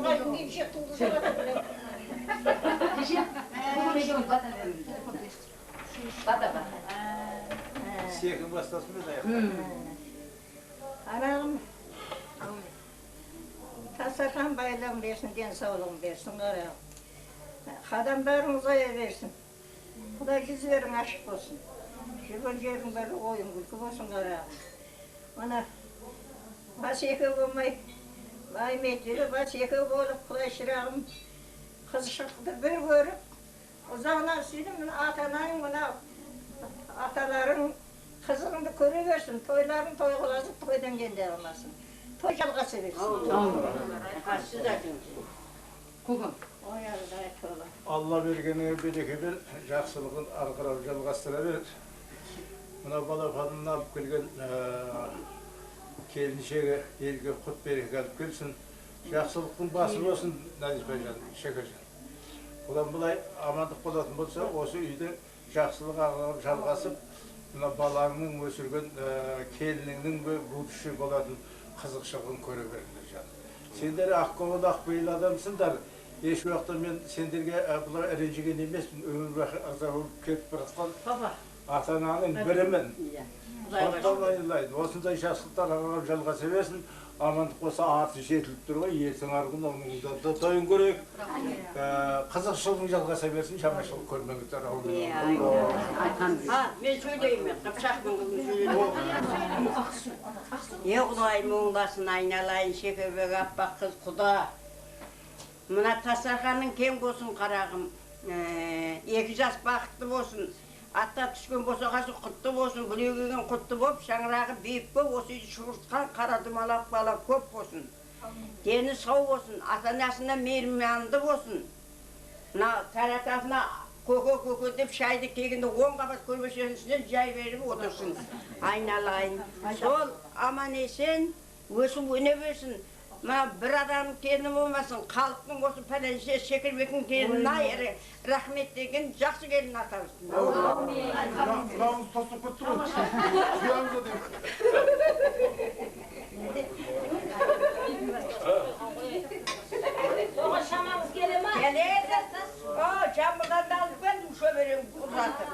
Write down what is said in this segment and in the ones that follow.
Торғайдың емшек туғызып жатыр. Кеше, бүгін екеуміз бата береміз. Бата бата. Секін бастасын мен аяқта. Арағым, тасархан байлығын берсін, денсаулығын берсін, қарағым. Қадамдарың ұзая берсін. Құдай жүздерің ашық болсын. Жүрген жерің бәрі ойын күлкі болсын, қарағым. Мына бас екеу болмай, бай бас екеу болып, Құдай шырағым қызшылықты бір көріп, ұзағынан сүйдім, мына ата-анаң, мына аталарың қызығыңды көре берсін, тойларын той қыласып, тойдан кенде қылмасын. Той жалғаса берсін. Сіз айтыңыз. Көкем. Ой, Алла, тола. Алла бергеніңе береке бер, жақсылығын ары қарап жалғастыра бер. Мына балапанын алып келген келіншегі елге құт береке алып келсін. Жақсылықтың басы болсын, Назипажан, Шекержан. Бұдан былай амандық болатын болса, осы үйде жақсылық ары қарап жалғасып, мына балаңның өсірген келініңнің будущий болатын қызықшылығын көре беріңдер, жаным. Сендер ақкөңіл, ақпейіл адамсыңдар. Еш уақытта мен сендерге бұлай ренжіген емеспін. Өмір бақи ырза болып кетіп бара жатқан ата-ананың бірімін. Сондықтан айналайын, осындай жақсылықтар ары қарап жалғаса берсін. Амандық болса арты жетіліп тұр ғой, ертең арғы күні оның да тойын көрейік. Қызықшылығың жалғаса берсін, жаманшылық көрмеңіздер. Мен сөйлеймін, Қыпшақтың қызын сөйлеймін. Е, Құдай мұңдасын айналайын, Шекербек аппақ қыз құда. Мына тасарханың кең болсын, қарағым. Екі жас бақытты болсын. Аттап түскен босағасы құтты болсын, бүле келген құтты болып, шаңырағы биік болып, осы үйді шұбыртқан қара домалақ бала көп болсын. Дені сау болсын, ата-анасына мейірманды болсын. Мына таратасына көке-көке деп шайды келгенде 10 қабат көрмешенің үстінен жай беріп отырсын. Айналайын. Сол аман есен өсіп өне берсін. Мына бір адамның келіні болмасын, халықтың осы пәленше Шекербектің келініне рахмет деген жақсы келін аталсын. Құлағымыз тосып кетті ғой. Құлағымыз да деймін. Оған шамаңыз келе ма? Келеді. О, Жамбылдан да алып келдім, шөберем ұзатып.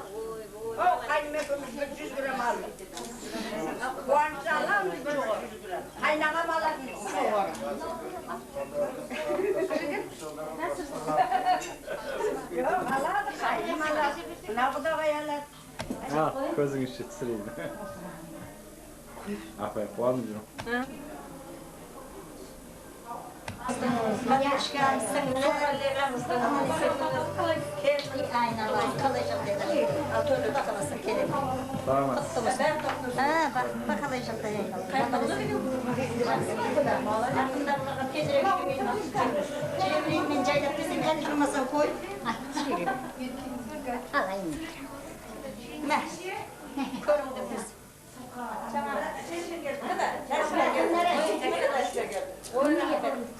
О, қайным екеуміз бір 100 грамм алдық. Қуанышты аламыз бір 100 грамм. Қайнағам алатын. Жоқ, алады, қайным алады. Мына құдағай алады. Көзіңізше түсірейін. Апай, қуанып жүрмін.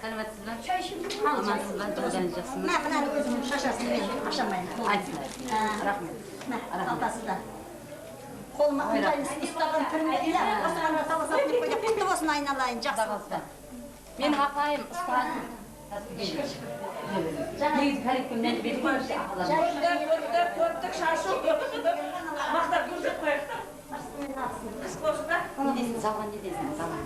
Саламатсыз ба? Амансыз ба? Тұрғаныңыз жақсы ма? Мынаны өзім шашасын мен ашамайын. Айтсындар. Рахмет. Қалтасында. Қолыма ыңғайлы ұстаған түріме осыған таласатын деп қойды. Құтты болсын айналайын, жақсы болсын. Менің апайым ұстазым. Негізі кәліпкімнен беріп қойшы. Көрдік, шашу. Мақтап көрсет қояйық та. Қыс болсын да. Не десін, жалған не десін, жалған.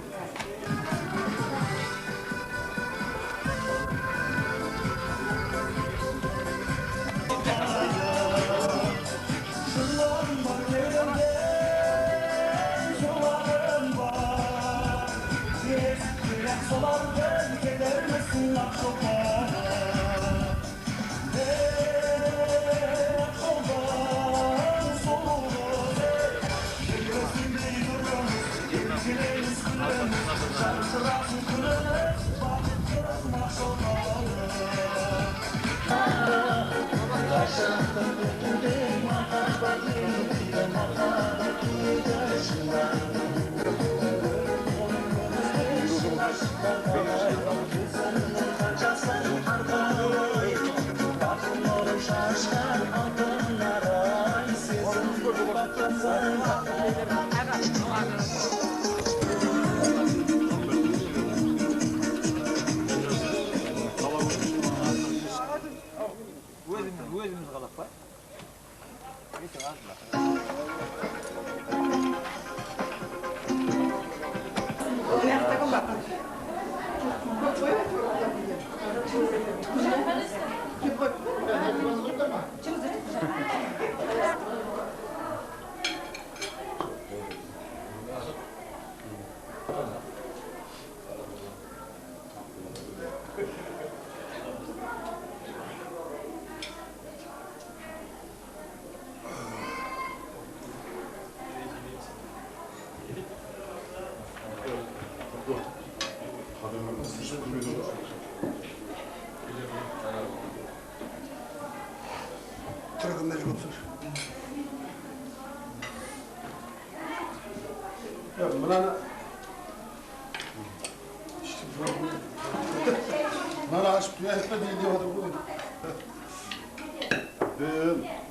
Мынаны ашып айтпа дейін деп отыр ғой.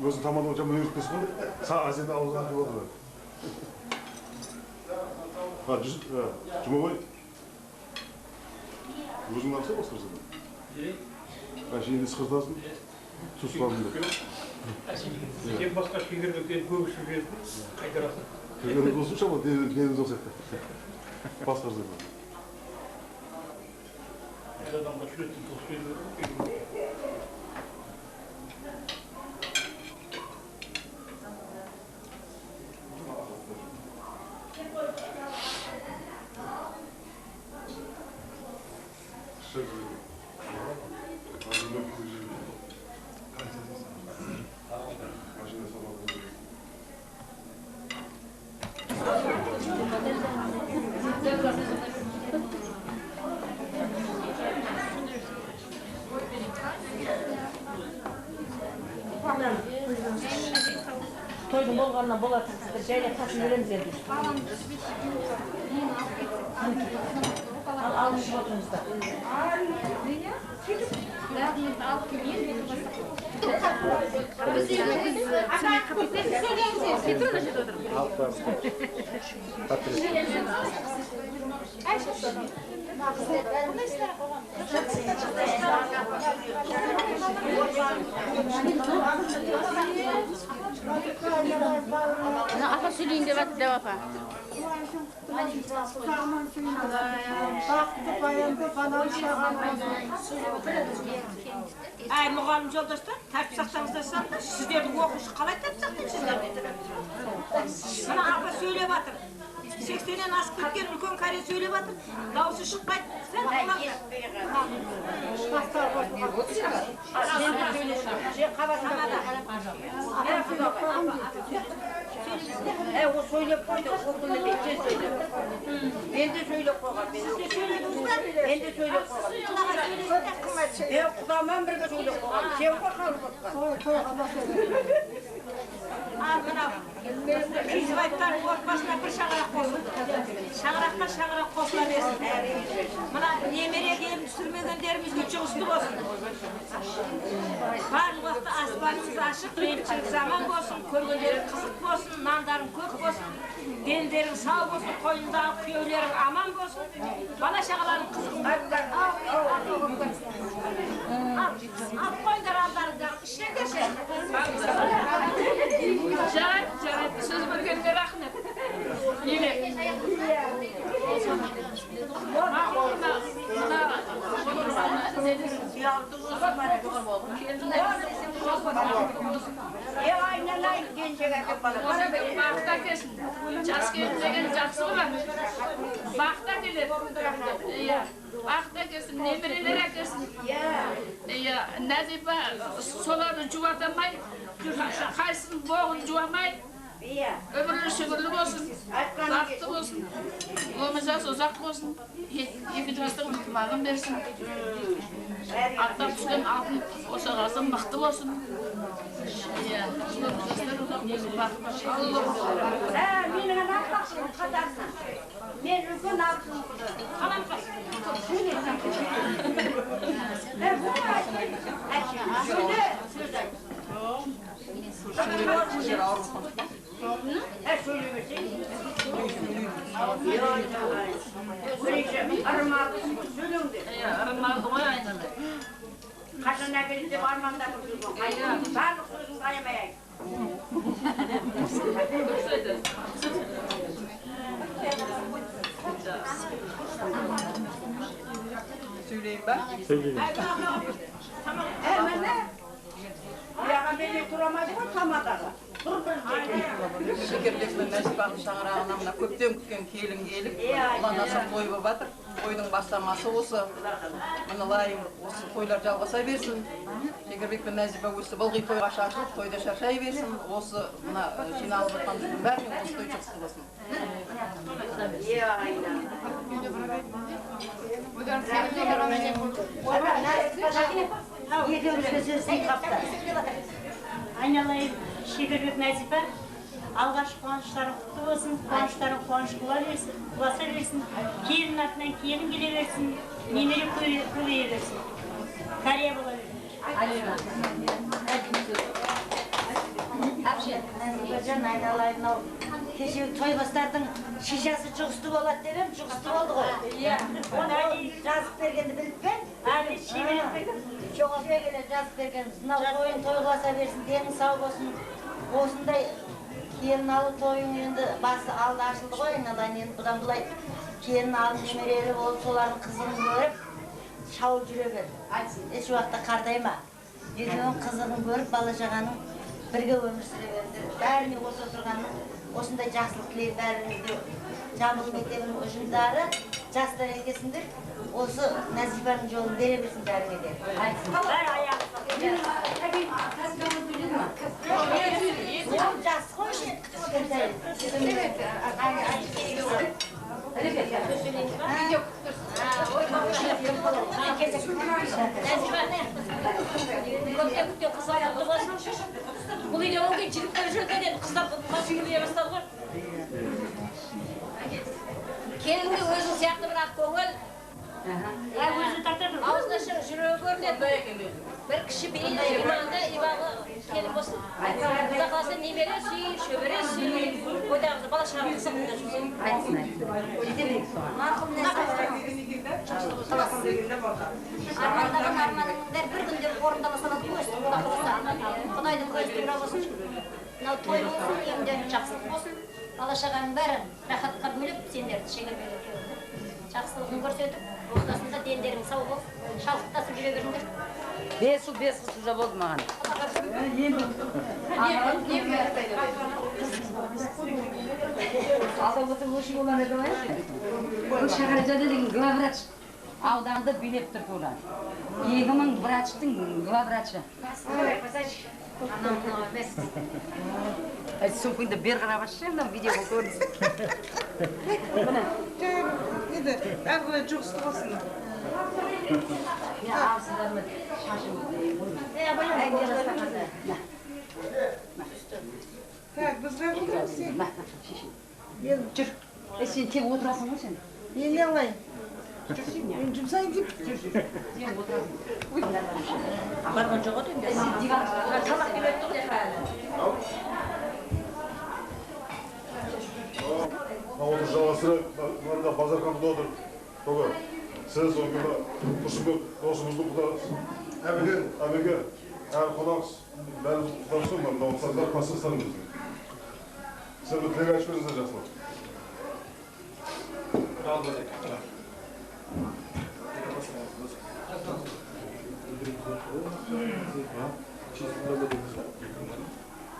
Өзің тамадың жаман үйретпесің ғой. Саған сен аузына деп отыр. Жұмабай. Өзің алса басқарсың. Әшейінде сықыртасың, сұсқанын деп. Сен басқа шегірбектен көп ішіп жібердің, қайтарасың. Шегірбек болсын шама, денім жоқ сияқты. Басқарсың. Адамға сүреттен тосып жіберді. Тойдың болғанына болады, жайлап тасын береміз енді. Алып ішіп отырыңыздар. Апа сөйлейін деп жатыр, дәу апа. Бақытты баянды балалы шағалы. Әй, мұғалім жолдастар, тәртіп сақтаңыздар, сіздердің оқушы қалай тәртіп сақтайды сіздерді? Мына апа сөйлеп жатыр. 80-нен асып кеткен үлкен кәрі сөйлеп жатыр. Дауысы шықпайды. Сәл тыңдаңдар. О сөйлеп қойды, о күні бетте сөйлеп. Мен де сөйлеп қойған. Сіз де сөйледіңіз бе? Мен де сөйлеп қойған. Мен құдаман бірге сөйлеп қойған. Сен ғой қалып отқан. Ал мынау Кизбаевтардың отбасына бір шаңырақ қосылды. Шаңыраққа шаңырақ қосыла берсін. Мына немере келін түсірмегендерімізге жұғысты болсын. Барлық уақытта аспанымыз ашық, бейбітшілік заман болсын, көргендерің қызық болсын, нандарың көп болсын, дендерің сау болсын, қойнындағы күйеулерің аман болсын, бала шағаларың қызық. Алып қойыңдар алдарыңдағы, ішіңдерші. Жарайды, жарайды. Сөз бергенге рахмет. Неме? Бақыт әкелсін. Жас келін деген жақсы болады. Бақыт әкеледі. Бақыт әкелсін, немерелер әкелсін. Нәзипа соларды жуатамай, қайсының боғын жуамай, өмірлі шүгірлі болсын, бақытты болсын, өмір жас ұзақ болсын, екі жастың ынтымағын берсін, аттап түскен алтын ошағасы мықты болсын. Өмір жастар ұзақ болсын, бақытты болсын. Менің аппақшым қатарсың. Мен үлкен абысым қызы. Қаламқас. Сөйле, сөз айт. Сөйлемесең. Сөйлеңдер. Ырымалды ғой айналайын. Қашан әкеледі деп армандап жүрген. Барлық сөзін аямай айт. Сөйлейін ба? Сөйлейін. Міне. Яға мені тұрамады ғой тамадаға. Шекербек пен Нәзипаның шаңырағына мына көптен күткен келін келіп, ұлан асыр той болып жатыр. Тойдың бастамасы осы. Міне лайым осы тойлар жалғаса берсін. Шекербек пен Нәзипа өсіп ылғи тойға шашылып, тойда шаршай берсін. Осы мына жиналып жатқан жұрттың бәріне осы той жұғысты болсын. Айналайын Шекербек Нәзипа, алғашқы қуаныштарың құтты болсын, қуаныштарың қуаныш ұласа берсін, келін артынан келін келе берсін, немере көбейе берсін, кәрия бола берсін. Нәзипажан, айналайын, кешегі тойбастардың шишасы жұғысты болады деп ем, жұғысты болды ғой. Оны жазып бергенді біліп пе? Әлі шеберек Шеберек жазып берген. Мынау тойын тойласа берсін, денің сау болсын. Осындай келін алу тойың енді басы алды ашылды ғой, айналайын, енді бұдан былай келін алып немерелі болып, солардың қызығын көріп, шауып жүре бер. Еш уақытта қартайма. Екеуінің қызығын көріп, бала шағаның бірге өмір сүре беріңдер. Бәріне осы отырғанның осындай жақсылық тілеймін бәріңізге. Жамбыл мектебінің ұжымдары, жастар екесіңдер, осы Нәзипаның жолын бере берсін бәріңе де. Ол жас қой, кішкентай. Көптен күткен қыздар құтты болсын. Бұл үйде ол кейін жігіттер жүрді деді, қыздар бас үйге бастады ғой. Келінге өзің сияқты бір ақ көңіл. Өзі тартады. Аузына жүрегі көрінеді. Бір кіші бейілді, иманды, ибалы келін болсын. Құда қаласа немере сүй, шөбере сүй. Ойдағымызда бала шағаны қызығында жүрсін. Айтсын, айтсын. Жете берейік соған. Армандаған арманыңның бәрі бір күнде орындала салады ғой, Құда қаласа. Құдайдың көзі тура болсын. Мынау той болсын, үйіңде жақсылық болсын. Бала шағаның бәрі рахатқа бөліп, сендерді Шекербек екеуіңді жақсылығын көрсетіп, ортасында дендерің сау болып, шалқытасып жүре беріңдер. 5 ұл, 5 қыз уже болды маған. Бұл Шахаржада деген главврач ауданды билеп тұр тура. 2000 врачтың главврачы. Сумкаңды бер қарап ашшы, мына видео көрінсін. Міне. Енді әрқалай жұғысты болсын. Мен алсыздар шашым. Так, біз қайда отырамыз сен? Жүр. Сен тек отырасың ғой сен. Мен не алайын? Мен жұмсайын деп. Жүр, жүр. Сен отырасың. Барған жоқ еді енді. Тамақ береді ғой. Отыр жалғастырайық, мында базархан құда отыр. Тоға, сіз соңында Тұрсынбек досымыздың құдасы. Әбеке, Әбеке, әр қонақсыз, бәріміз құдасы, мында отырсаңдар, қасыңыздар. Сіздер бір тілек айтып беріңіздер жақсылап.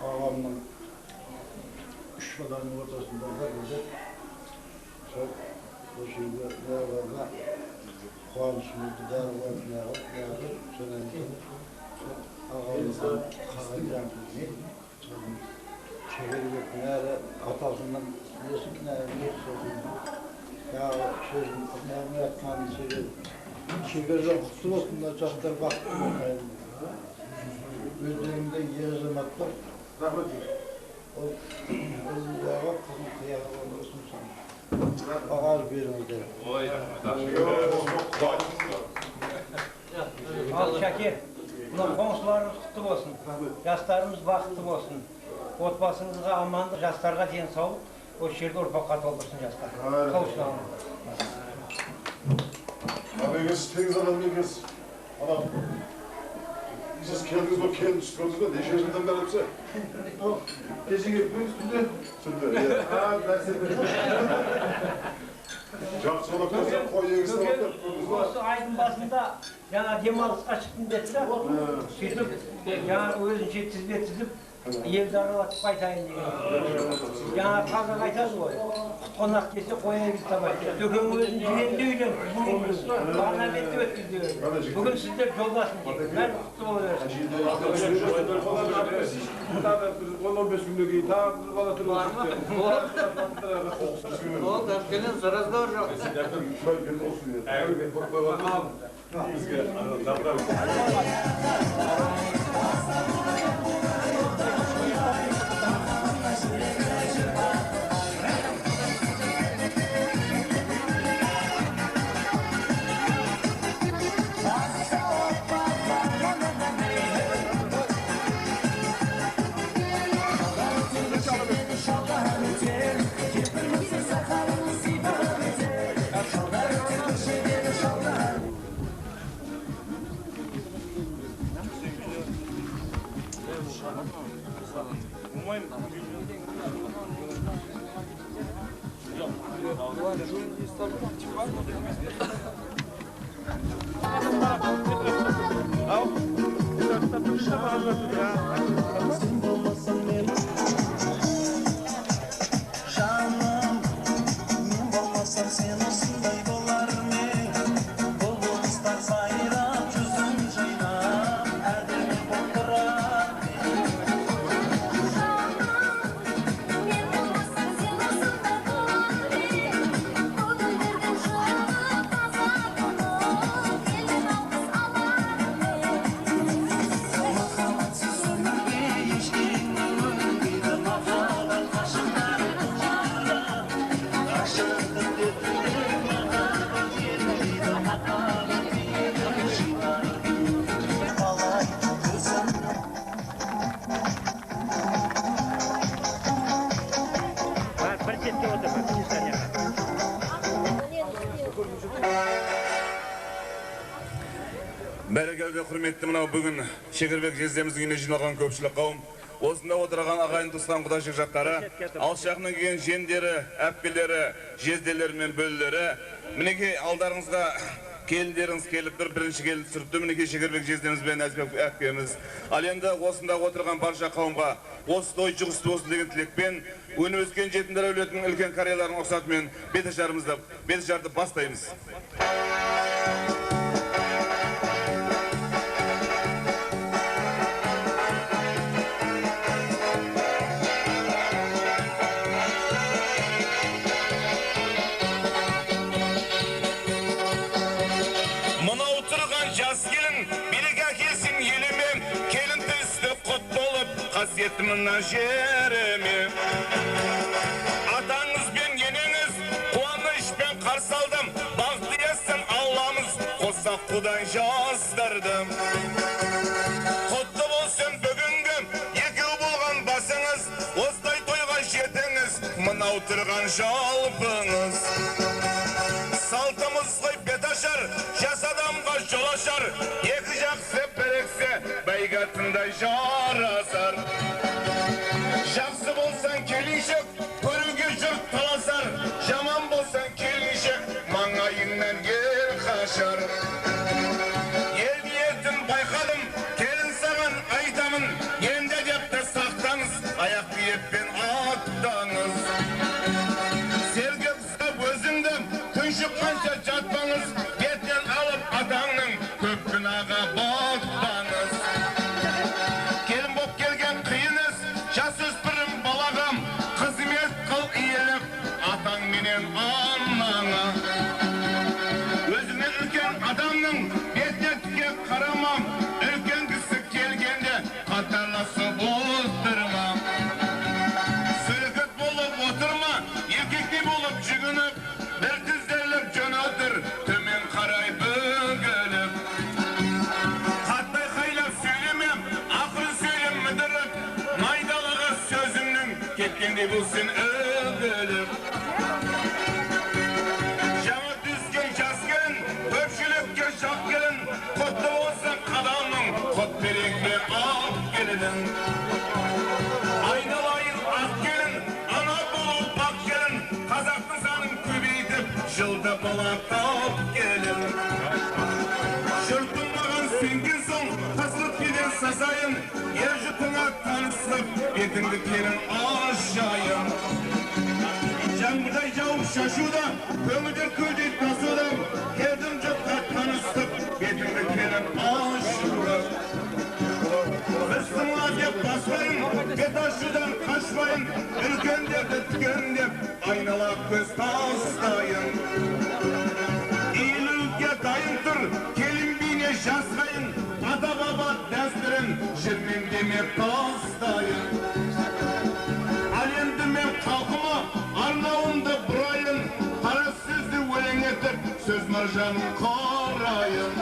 Ағамның үш баланың ортасында бір келіп, сол осы үйге балаларға қуанышымызды дарылап неғып, содан кейін ағамыздың қағажан мен соның Шекербек кінәрі атасының несі кінәрі не сосын жаңағы сөзін әңгіме айтқанын себебі Шекержан құтты болсын, мына жастар бақытты болсын. Өздерінде ер азаматтар. Рахмет. Ол ұлдағы қызын қияғы болсын соны. Ағаш беріңіздер. Ой, рахмет. Ал Шәке, мына қоңсыларымыз құтты болсын, жастарымыз бақытты болсын, отбасыңызға амандық, жастарға денсаулық, осы жерде ұрпаққа толтырсын жастар. Қауышын алыңыз. Әбекесі, теңіз адам екенсіз. Ана Сіз келдіңіз бе, келін түсіп көрдіңіз бе? Неше жылдан бері өтсе? Кеше келіп түнде. Түнде, иә. Жақсы болып тұрса, қой егісін алып көрдіңіз бе? Осы айдың басында жаңа демалысқа шықтым деді да. Сөйтіп, жаңа өзінше тізбе тізіп, елді аралатып қайтайын деген. Жаңа қазақ айтады ғой, құт қонақ десе қой егіз табады. Төкең өзін жиренде үйленді, бағана бетте өткізді. Бүгін сіздер жолдасым дейді. Бәрі құтты бола берсін. 10-15 күннен кейін тағы бір бала тұрып Болды, келіңіз, разговор жоқ. Жаным, мен болмасам сен осындай болар ма ең? Бұлбұл құстар сайрап, жүзің жайнап, әдемі болып тұрар ма ең? Жаным, мен болмасам сен осындай болар ма ең? Көңілдердің жылы таза болып, елден алғыс алар ма ең? Махаббатсыз өмірге ештеңе өнбейді, махаббат ғашықтар құмары. Ғашықтық дертіне махаббат ермейді, махаббат мені жинар. Қалай өзің Бір шетке отыр, милиционер. Бәрекелді, құрметті мынау бүгін Шекербек жездеміздің үйіне жиналған көпшілік қауым, осында отырған ағайын туысқан құда жақтары, алыс жақыннан келген жиендері, әпкелері, жезделері мен бөлелері, мінекей алдарыңызға келіндеріңіз келіп тұр, бірінші келін түсіріпті, мінекей Шекербек жездеміз бен Әзбек әпкеміз. Ал енді осында отырған барша қауымға осы той жұғысты болсын деген тілекпен, өніп өскен жетімдер әулетінің үлкен қарияларының рұқсатымен беташарды бастаймыз. Мынау тұрған жас келін, береке әкелсін еліме, келін түсті құт болып, қасиетті мына жеріме. Атаңыз бен енеңіз қуанышпен қарсы алдым, бақты етсін Алламыз, қосақ құдай жастырды. Құтты болсын бүгінгі екеу болған басыңыз, осылай тойға жетіңіз, мынау тұрған жалпыңыз. Салтымыз ғой беташар, жас адамға жол ашар, екі жақсы біріксе, бәйге атындай жарасар. Жақсы болсаң келіншек, көруге жұрт таласар, жаман болсаң келіншек, маңайыңнан ел қашар. Ел ниетін байқадым, келін саған айтамын, енді депті сақтаңыз, аяқ биеппен аттаңыз. Сергек ұстап өзіңді, күн шыққанша жатпаңыз, беттен алып атаңның көп күнәға батпаңыз. Келін боп келген қиын іс, жасөспірім балағам, қызмет қыл иелік атаң менен анаңа. Өзіңнен үлкен адамның бетіне тіке қарамам, үлкен кісі келгенде қатарласып отырма. Сөрекет болып отырма, еркектей болып жүгініп, бір тіздерлеп жөн отыр, төмен қарай бүгіліп. Қатты айқайлап сөйлемем, ақырын сөйлем мүдіріп, майдалығы сөзімнің кеткендей болсын үгіліп. Жаңа түскен жас келін, көпшілікке жақ келін, құтты болсын қадамың, құт береке. Қысылып кейден сасайын, ер жұртыңа танысып, бетіңді келін ашайын. Жаңбырдай жауып шашуда, көңілдер көлдей тасуда, келдім жұртқа танысып, бетіңді келін ашуда. Бісміллә деп баспайын, бет ашудан қашпайын, үлкендерді түгендеп, айнала көз тастайын. Иілуге дайын тұр, келін бейне жасқайын, ата-баба дәстүрін жүрмем деме тастайын. Ал енді мен халқыма арнауымды бұрайын, қара сөзді өлең етіп, сөз маржанын қарайын.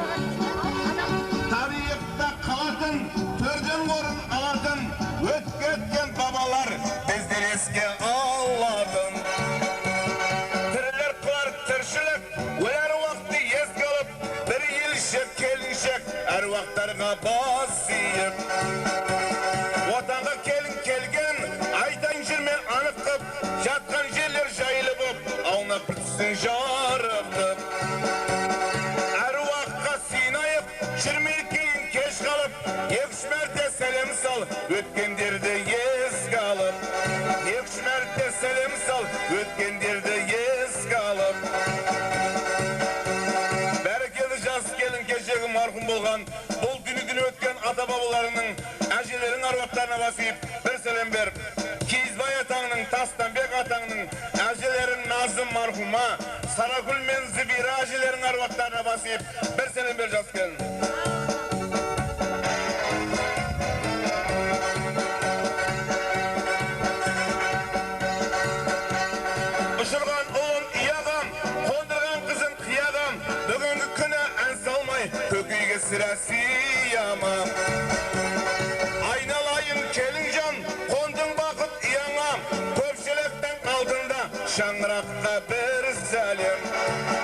Тарихта қалатын, төрден орын алатын, өтіп кеткен бабалар біздер еске алатын. Тірілер қылар тіршілік, өлер уақытты еске алып, бір елшек келіншек әруақтарға бас иіп. Отанға келін келген, айтайын жүрме анық қып, жатқан жерлер жайлы боп, аунап бір түссін жарықтық. Әруаққа сыйнайып, жүрмей кейін кеш қалып, екі-үш мәрте сәлем сал, өткендерді еске алып. Екі-үш мәрте сәлем сал, өткендерді еске алып. Бәрекелді жас келін кешегі марқұм болған, бұл дүниеден өткен ата-бабаларының, әжелерінің аруақтарына бас иіп, бір сәлем беріп, Киізбай атаңның, Тастанбек атаңның, әжелерінің Назым марқұма, Сарагүл мен Зібира әжелерінің аруақтарына бас иіп, бір сәлем бер жас келін. Ұшырған ұлын иағам, қондырған қызын қиягам, бүгінгі күні ән салмай, көкейге сірә сияма. Айналайын келінжан, қондың бақыт ұяңа, көпшіліктің алдында шаңыраққа бір сәлем.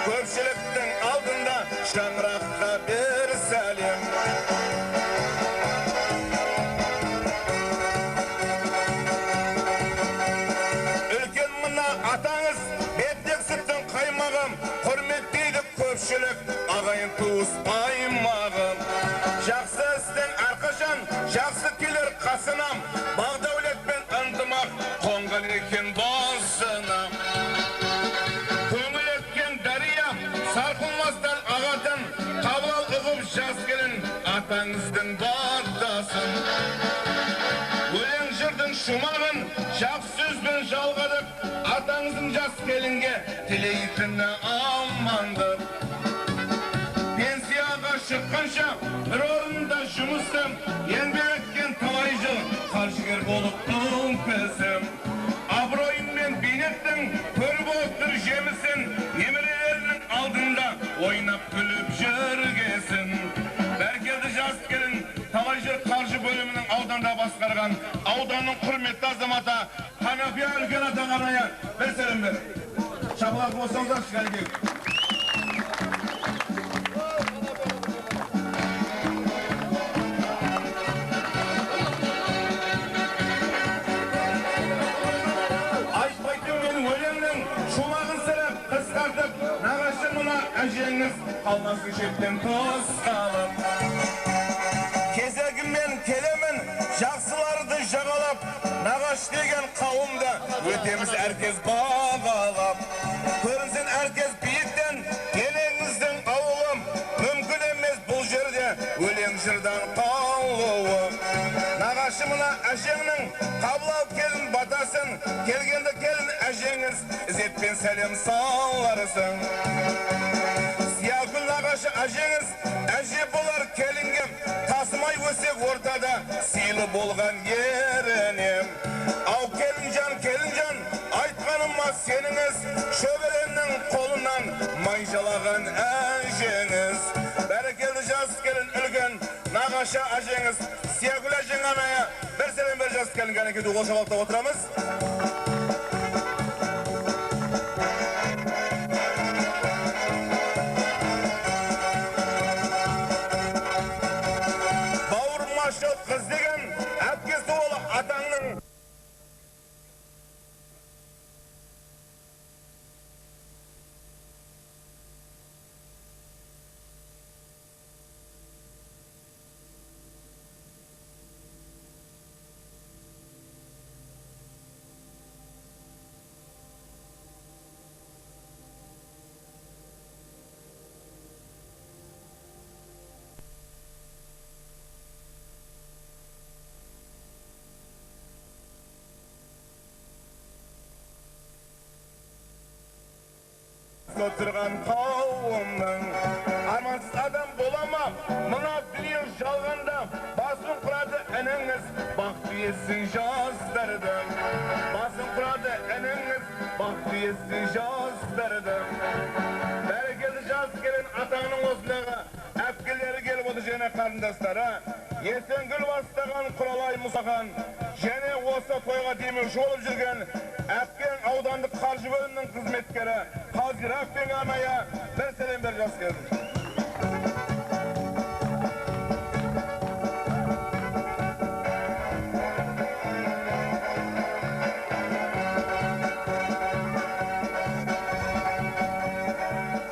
Көпшіліктің алдында шаңыраққа бір сәлем. Үлкен мына атаңыз, беттек сүттің қаймағым, құрметтейді көпшілік, ағайын туыс аймағым. Жақсы істен әрқашан, жақсы келер қасынам, бағдәулет пен ынтымақ қонған екен басына. Көңіл еткен дария, сарқылмастан ағатын, қабыл ал ұғып жас келін, атаңыздың батасын. Өлең жырдың шумағын, жақсы сөзбен жалғадық, атаңыздың жас келінге тілейтіні амандық. Пенсияға шыққанша бір орында жұмысым, еңбек еткен талай жыл қаржыгер болып ұл-қызым. Абыройым мен бейнеттің көріп отыр жемісін, немерелерінің алдында ойнап күліп жүргесін. Бәркелді жас келін, талай жыл қаржы бөлімінің ауданда басқарған ауданның құрметті азаматы Қанафия үлкен атаң арнайы бір сәлем бер. Шапалақ болсаңыздар, кәнекей. Айтпайтын мен өлеңнің шумағын сіріп, қысқартып, нағашы мына әжеңіз қалмасын шеттен тос қалып. Кезегімен келемін, жақсыларды жағалап, нағаш деген қауымды өтеміз әркез бағалап. Көрінсін әркез биіктен, елеңіздің ауылым, мүмкін емес бұл жерде өлең жырдан қалуы. Нағашы мына әжеңнің қабыл алып келін батасын, келгенді келін әжеңіз ізетпен сәлем саларсың. Сиягүл нағашы әжеңіз, әже болар келінге, тасымай өсек ортада сыйлы болған ерінем. Ау келінжан, келінжан, айтқаныма сеніңіз, шөберемнің қолынан май жалаған әжеңіз. Бәрекелді жас келін үлкен нағашы әжеңіз, Сиягүл әжең аная бір сәлем бер жас келін. Кәнекей қол шапалақтап отырамыз. Бауырмашыл қыз деген әпкесі ол атаңның. Отырған қауымның армансыз адам бола ма? Мына дүние жалғанда басын құрады ініңіз, бақты етсін жастарды. Басын құрады ініңіз, бақты етсін жастарды. Бәрекелді жас келін атаңның осындағы әпкелері келіп отыр және қарындастары. Есенгүл бастаған Құралай Мұсахан және осы тойға демеуші болып жүрген әпкең аудандық қаржы бөлімінің қызметкері Қазира әпкең арнайы бір сәлем бер жас келін.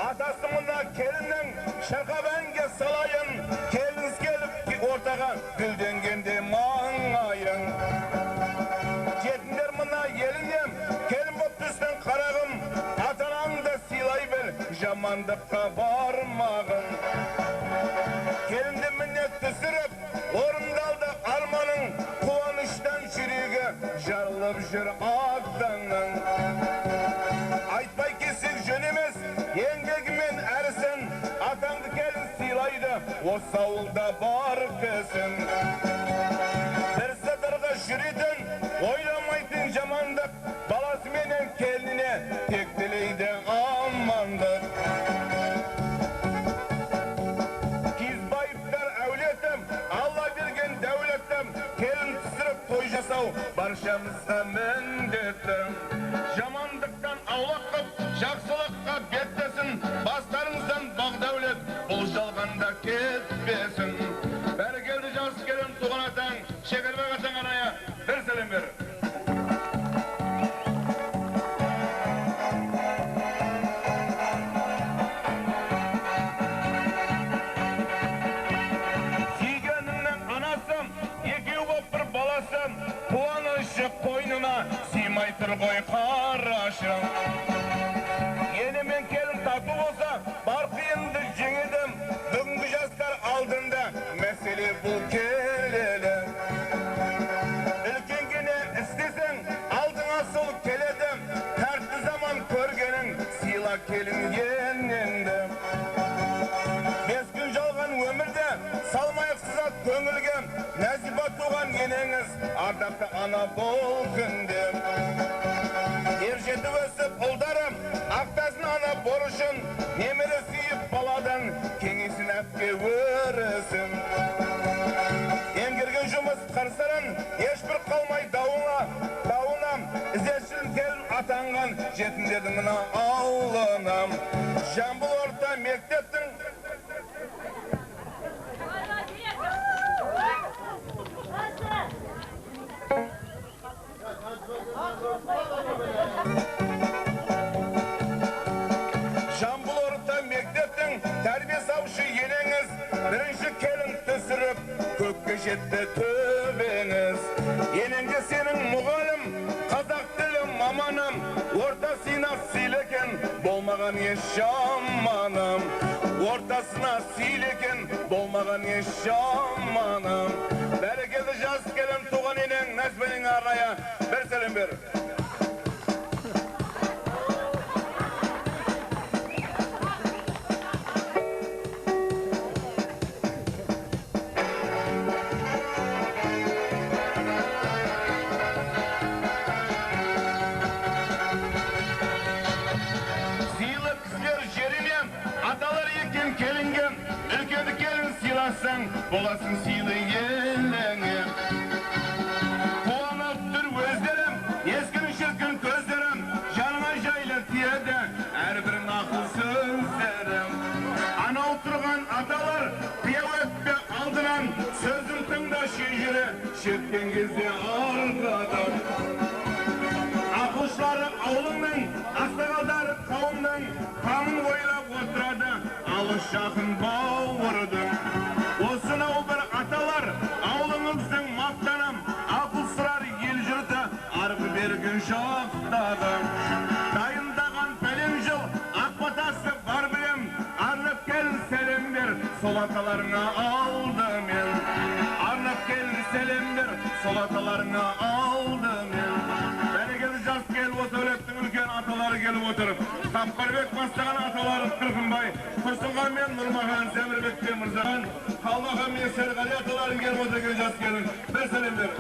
Атасы мына келіннің шырқап әнге салайын, келіңіз келіп ортаға гүлденгенде маңайың. Жетіндер мына еліне келін боп түстің қарағым, ата-анаңды сыйлай біл, жамандыққа бармағын. Келінді міне түсіріп, орындалды арманың, қуаныштан жүрегі жарылып жүр атаңның. Айтпай кетсек жөн емес, еңбегімен әрісін, атаңды келін сыйлайды, осы ауылда бар кісін. Бір сыдырғы жүретін, ойламайтын жамандық, баласыменен келініне тек тілейді амандық. Кизбаевтар әулетім, Алла берген дәулетім, келін түсіріп той жасау баршамызға міндетті. Жамандықтан аулақ қып, жақсылыққа беттесін, бастарыңыздан бақ дәулет, бұл жалғанда кетпесін. Бәрекелді жас келін туған атаң, Шекербек атаң арнайы бір сәлем бер. Сүйгеніңнің анасы, екеу боп бір баласы, қуанышы қойнына сыймай тұр ғой қарашы. Ене мен келін тату болса, бар қиынды жеңеді. Бүгінгі жастар алдында мәселе бұл келелі. Үлкенге не істесең, алдыңа сол келеді. Тәртті заман көргенің, сыйла келін енеңді. 5 күн жалған өмірде, салмайық сызат көңілге. Нәзипа туған енеңіз, ардақты ана бол күнде. Ер жетіп өсіп ұлдарым, ақтасын ана борышын, немере сүйіп баладан, кеңесін әпке өрісін. Еңгерген жұмыс қырсырын, ешбір қалмай дауына, ізетшіл келін атанған жетімдердің мына ауылына. Жамбыл орта мектептің Жамбыл орта мектептің тәрбие саушы енеңіз, бірінші келін түсіріп, көкке жетті төбеңіз. Енеңде сенің мұғалім, қазақ тілі маманым, орта сыйнақ сыйлекен, болмаған еш жаманым. Ортасына сыйлекен, болмаған еш жаманым. Бәрекелді жас келін туған енең, Нәзбенің арнайы бір сәлем бер. Сыйлы кісілер жеріне, аталар екен келінге, үлкенді келін сыйласаң, боласың сыйлы еліңе. Қуанып тұр өздерім, ескінің шіркін көздерім, жаныңа жайлы тиеді, әрбірің ақыл сөздерім. Анау тұрған аталар, қия өтпе алдынан, сөзін тыңда шежіре, шерткен кезде арқадан. Ақылшылары ауылыңның, ақсақалдары қауымның, қамын ойлап отырады, алыс жақын бауырдың. Осынау бір аталар, ауылыңыздың мақтаным, ақыл сұрар ел жұрты, арғы бергі жақтағы. Дайындаған пәлен жыл, ақ батасы бар білем, арнап келін сәлем бер, сол аталарыңа алдымен. Арнап келін сәлем бер, сол аталарыңа алдымен. Бәрекелді жас келіп отыр, әулеттің үлкен аталары келіп отыр. Сапарбек бастаған аталары Қырғынбай, Тұрсынхан мен Нұрмахан, Зәмірбек пен Мырзахан, Қалмахан мен Серғали аталарын келіп отыр екен жас келін. Бір сәлем бер.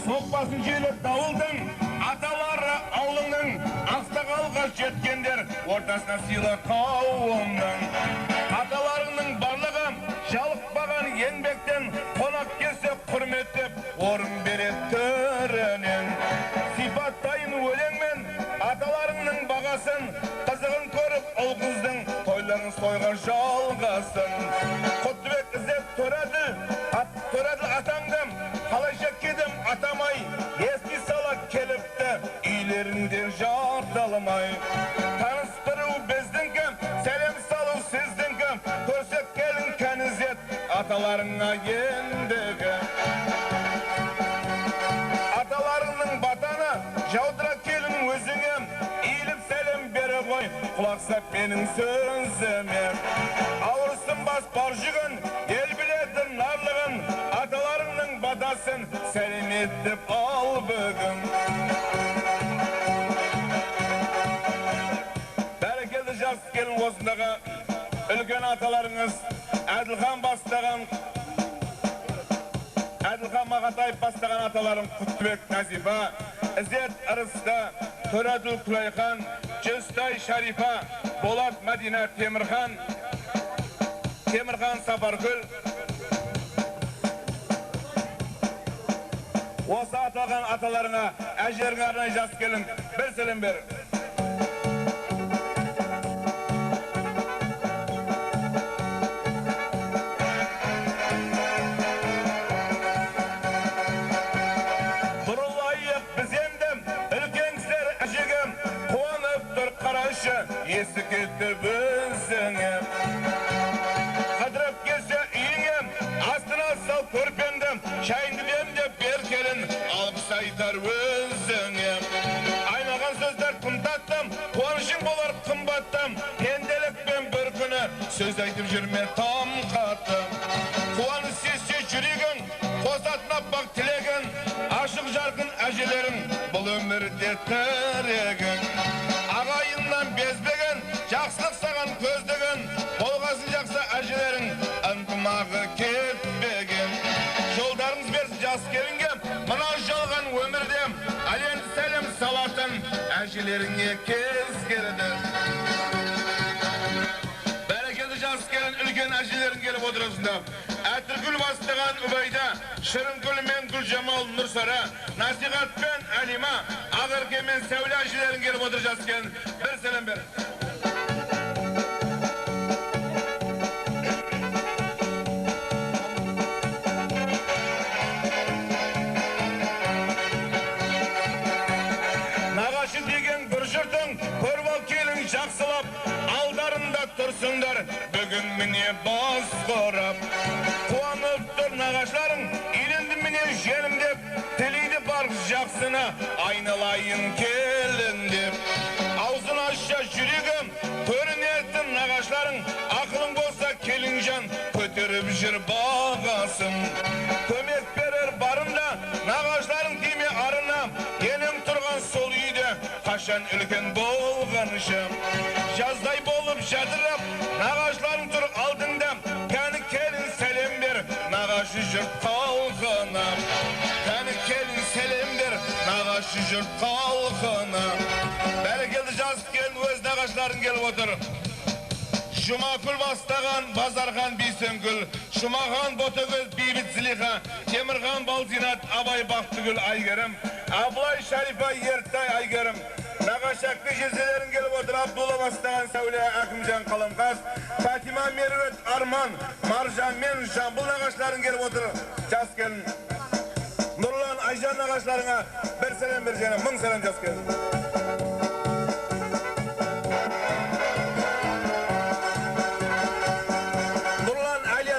Соқпасын желіп дауылдың, аталары аулының, ақсақалға жеткендер, ортасына сыйлы қауымның. Аталарының барлығы жалықпаған еңбектен, қонақ келсе құрметтеп, орын береді төрінен. Сипаттайын өлеңмен аталарыңның бағасын, қызығын көріп ұл қыздың тойларын сойға жалғасын. Құттыбек Ізет Төреділ, Төреділ атаңды, қалайша кедім атамай, ести сала келіпті, үйлерінде жартылмай. Таныстыру біздіңкі, сәлем салу сіздіңкі, көрсек келін кәнізет, аталарыңа ендігі. Аталарыңның батаны, жаудыра келін өзіңе, иіліп сәлем бере қой, құлақ сап менің сөзіме. Ауырсынбас бар жүгін, ел біледі нарлығын, аталарыңның батасын сәлем етіп ал бүгін. Бәрекелді жас келін осындағы үлкен аталарыңыз Әділхан бастаған, Әділхан Мағатаев бастаған аталарым Құттыбек Назипа, Ізет Ырысты, Төреділ Күлайхан, Жүзтай Шарипа, Болат Мәдина Темірхан, Темірхан Сапаргүл. Осы аталған аталарыңа, әжелеріңе арнайы жас келін бір сәлем бер. Бұрылайық біз енді, үлкен кісілер әжеге, қуанып тұр қарашы, есі кетті өзіңе. Қыдырып келсе үйіңе, астына сал көрпенді, шайыңды демдеп бер келін, алғыс айтар өзіңе. Айналған сөздер тым татты, қуанышың болар қымбатты, пенделікпен бір күні сөз айтып жүрме там қатты. Қуаныш сезсе жүрегің, қосатын аппақ тілегін, ашық жарқын әжелерің, бұл өмірде тірегің. Ағайыннан безбеген, жақсылық саған көздеген, болғасын жақсы әжелерің, ынтымағы кетпеген. Жолдарыңыз берсін жас келінге, мына жалған өмірде, әлем сәлем салатын әжелеріңе кез келді. Бәрекелді жас келін, үлкен әжелерің келіп отырасында. Әтіргүл бастаған Үбайда, Шырынкүл мен Гүлжамал Нұрсара, Насихат пен Әлима, Ақерке мен Сәуле әжелерің келіп отыр жас келін. Бір сәлем бер. Нағашы деген бір жұртың, көріп ал келін жақсылап, алдарында тұрсыңдар, бүгін міне бас қорап. Қуанып тұр нағашыларың, үйленді міне желім деп, тілейді бар жақсыны, айналайын келін деп. Аузын ашса жүрегім, көрінетін нағашыларың, ақылың болса келінжан, көтеріп жүр бағасын. Көмек берер барында, нағашыларың тиме арына, енің тұрған сол үйде, қашан үлкен болғанша. Жаздай болып жадырап, нағашыларың тұр алдында, кәні келін сәлем бер, нағашы жұрт халқына. Кәні келін сәлем бер, нағашы жұрт халқына. Бәрекелді жас келін өз нағашыларың келіп отыр. Жұмакүл бастаған Базархан Бейсенгүл, Жұмахан Ботагөз Бейбіт Зілиха, Темірхан Балзинат Абай Бақтыгүл Айгерім, Абылай Шарипа Ертай Айгерім, Нағашакты жезделерін келіп отыр. Абдулла бастаған Сәуле Әкімжан Қаламқас, Фатима Меруерт Арман, Маржан мен Жамбыл нағашыларын келіп отыр. Жас келін. Нұрлан Айжан нағашыларыңа бір сәлем бер және мың сәлем жас келін.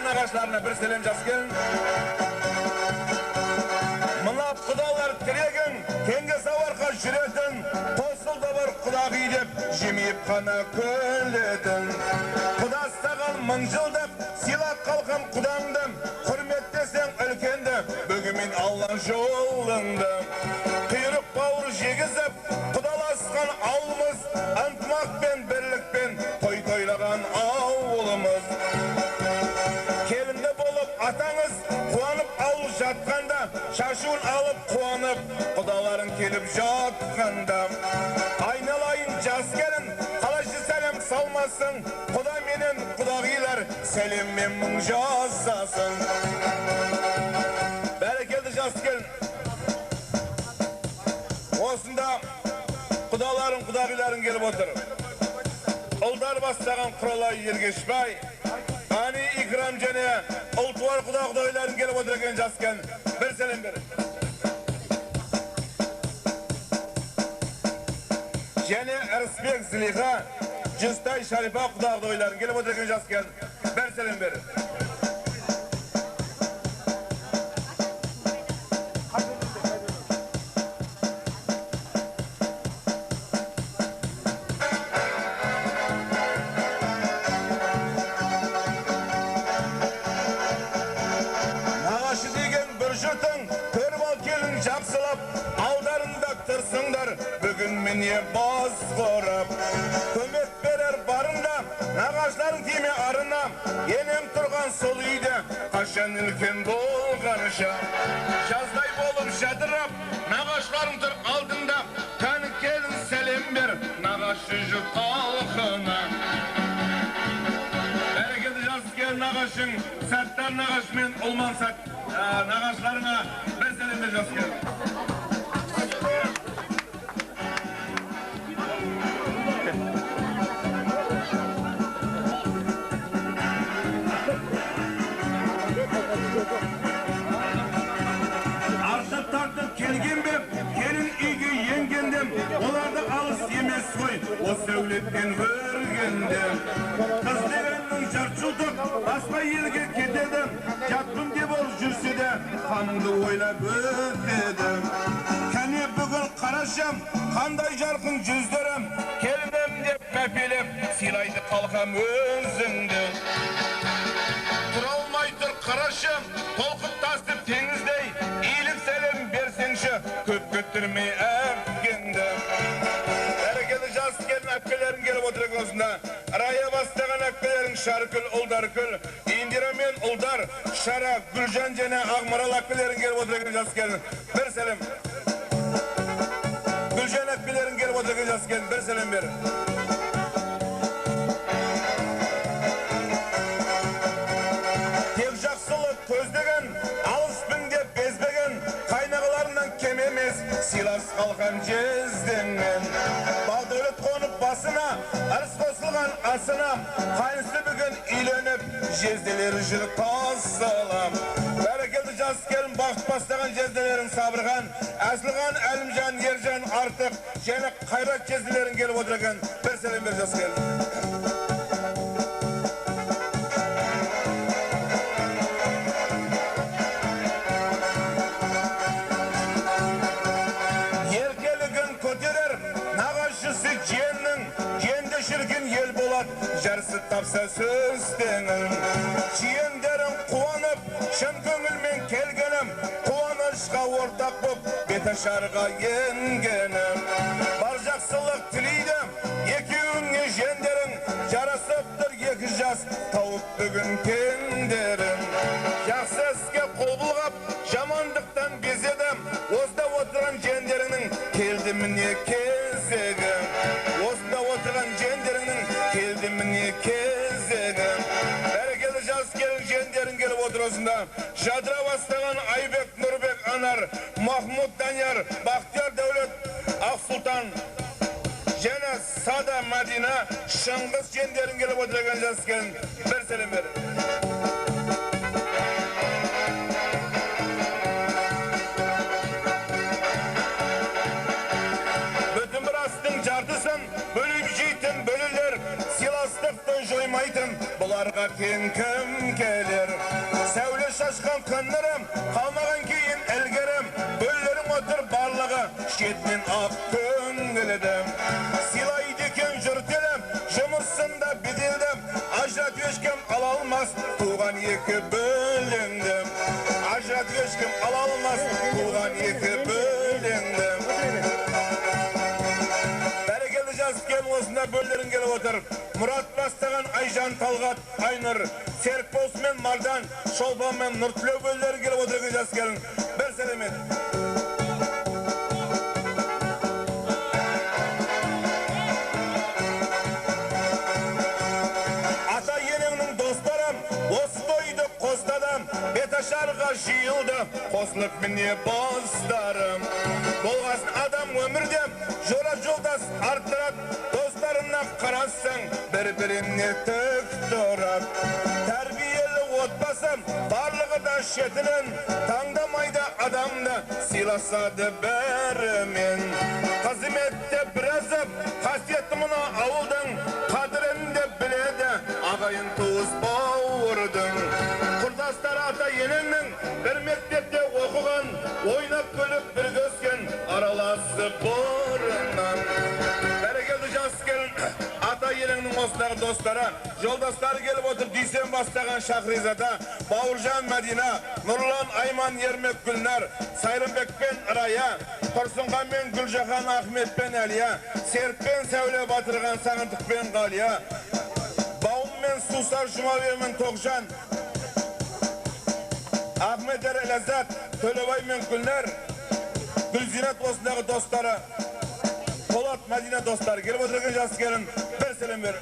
Нағашыларына бір сәлем жас келін. Мына құдалар тілегін, кеңге сауарқа жүретін, қосылды бір құдағи деп, жемейіп қана күлетін. Құда саған мың жылдық, сыйлап қалған құдаңды, құрметтесе жолыңды. Құйрық бауыр жегізіп, құдаласқан ауылымыз, ынтымақпен, бірлікпен той тойлаған ауылымыз. Келінді болып атаңыз, қуанып ауыл жатқанда, шашуын алып қуанып, құдаларың келіп жатқанда. Айналайын жас келін, қалайша сәлем салмасын, құда менен құдағилар сәлеммен мың жасасын. Бәрекелді жас келін. Осында құдаларың, құдағиларың келіп отыр. Ұлдар бастаған Құралай Ергешбай, Ани Икрам және Ұлтуар құда құдағиларың келіп отыр екен жас келін. Бір сәлем бер. Және Ырысбек Зілиха, Жүзтай Шарипа құда құдағиларың келіп отыр екен жас келін. Бір сәлем бер. Нағашы деген бір жұртың, көріп ал келін жақсылап, алдарында тұрсыңдар, бүгін міне бас қорып. Көмек берер барында, нағашыларың тиме арына, енем тұрған сол үйде, қашан үлкен болғанша. Жаздай болып жадырап, нағашыларың тұр алдында, кәні келін сәлем бер, нағашы жұрт халқына. Бәрекелді жас келін нағашың, Сәттар нағаш мен Ұлман Сәт нағашыларыңа бір сәлем бер жас келін. Артып тартып келген бе, келін үйге енгендем, оларды алыс емес қой, осы әулеттен өргенде. Қыз дегеннің жырт жұтып, басқа елге кетеді, жатқым деп ол жүрсе де, қаныңды ойлап өтеді. Кәне бүгін қарашам, қандай жарқын жүздерім, келінім деп мәпелеп, сыйлайды қалқам өзіңді. Тұра алмай тұр қарашым, толқып тасып теңіздей, иіліп сәлем берсеңші, көп күттірмей әпкеңді. Бәрекелді жас келін әпкелерің келіп отыр екен осында. Рая бастаған әпкелерің Шаркүл, Ұлдаркүл, Индира мен Ұлдар, Шара, Гүлжан және Ақмарал әпкелерің келіп отыр екен жас келін. Бір сәлем. Гүлжан әпкелерің келіп отыр екен жас келін. Бір сәлем бер. Тек жақсылық көздеген, алыспын деп безбеген, қайнағаларынан кем емес, сыйлас қалқан жездеңмен. Балдәулет қонып басына, ырыс қосылған асына, қайнысы бүгін үйленіп, жезделері жүр тасалап. Бәрекелді жас келін бақыт бастаған жезделерің Сабырхан, Әсілхан, Әлімжан, Ержан, Артық және Қайрат жезделерің келіп отыр екен. Бір сәлем бер жас келін. Еркелігін көтерер, нағашысы жиеннің, жиенді шіркін ел болады, жарысы тапса сөз теңін. Жиендерің қуанып, шын көңілмен келгенім, қуанышқа ортақ боп, беташарға енгенім. Бар жақсылық тілейді, екеуіңе жиендерің, жарасып тұр екі жас, тауып бүгін теңдерін. Жақсы іске қол бұлғап, жамандықтан безеді, осында отырған жиендеріңнің келді міне кезегі. Осында отырған жиендеріңнің келді міне кезегі. Бәрекелді жас келін жиендерің келіп отыр осында. Жадыра бастаған Айбек, Нұрбек, Анар, Махмұд, Данияр, Бақтияр, Дәулет, Ақсұлтан және Сада, Мадина, Шыңғыс жиендерің келіп отыр екен жас келін. Бір сәлем бер. Бүтін бір астың жартысын бөліп жейтін бөлілер, сыйластықты жоймайтын бұларға тең кім келер? Сәуле шашқан күндерім, қалмаған кейін ілгерім, бөлілерің отыр барлығы шетінен ақ көңілді. Сыйлайды екен жұрт елім, жұмысында беделді, ажыратып ешкім ала алмас туған екі бөліңді. Ажыратып ешкім ала алмас туған келін осында бөлдерін келіп отыр. Мұрат бастаған Айжан, Талғат, Айнұр, Серікболсын мен Мардан, Шолпан мен Нұртілеу бөлдері келіп отыр екен жас келін. Бір сәлемет. Ата енеңнің достары осы тойды қостады, беташарға жиылды, қосылып міне бастарым. Болғасын адам өмірде жора жолдас арттырады, достарына қарасаң бір-біріне тік тұрады. Тәрбиелі отбасы барлығы да шетінен, таңдамайды адамды, сыйласады бәрімен. Қызметте біразы қасиетті мына ауылдың, қадірін де біледі ағайын туыс бауырдың. Құрдастар ата енеңнің бір мектепте оқыған, ойнап күліп бірге өскен, араласып бұрыннан. Бәрекелді жас келін, ата енеңнің осындағы достары, жолдастары келіп отыр. Дүйсен бастаған Шахризада, Бауыржан, Мәдина, Нұрлан, Айман, Ермек, Гүлнар, Сайрымбек пен Рая, Тұрсынхан мен Гүлжахан, Ахмет пен Әлия, Серік пен Сәуле, Батырған, Сағындық пен Ғалия, Бауым мен Сусар, Жұмабек мен Тоғжан, Ахмет Ләззат, Төлебай мен Гүлнар, Гүлзинат осындағы достары, Полат, Мәдина достары келіп отырған жас келін, бір сәлем бер.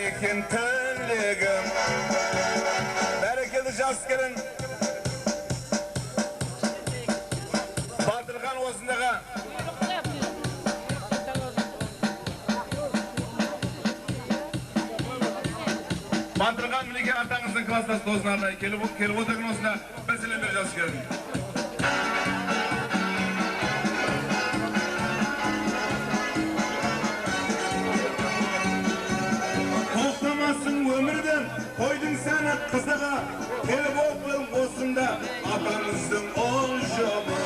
Екен тілегім. Бәрекелді жас келін. Батырхан осындағы Батырхан мінекей атаңыздың кластас досына арнайы келіп отырған осында бір сәлем бер жас келін. Өмірден қойдың сәні қызығы, келіп отыр осында атаңыздың ұжымы.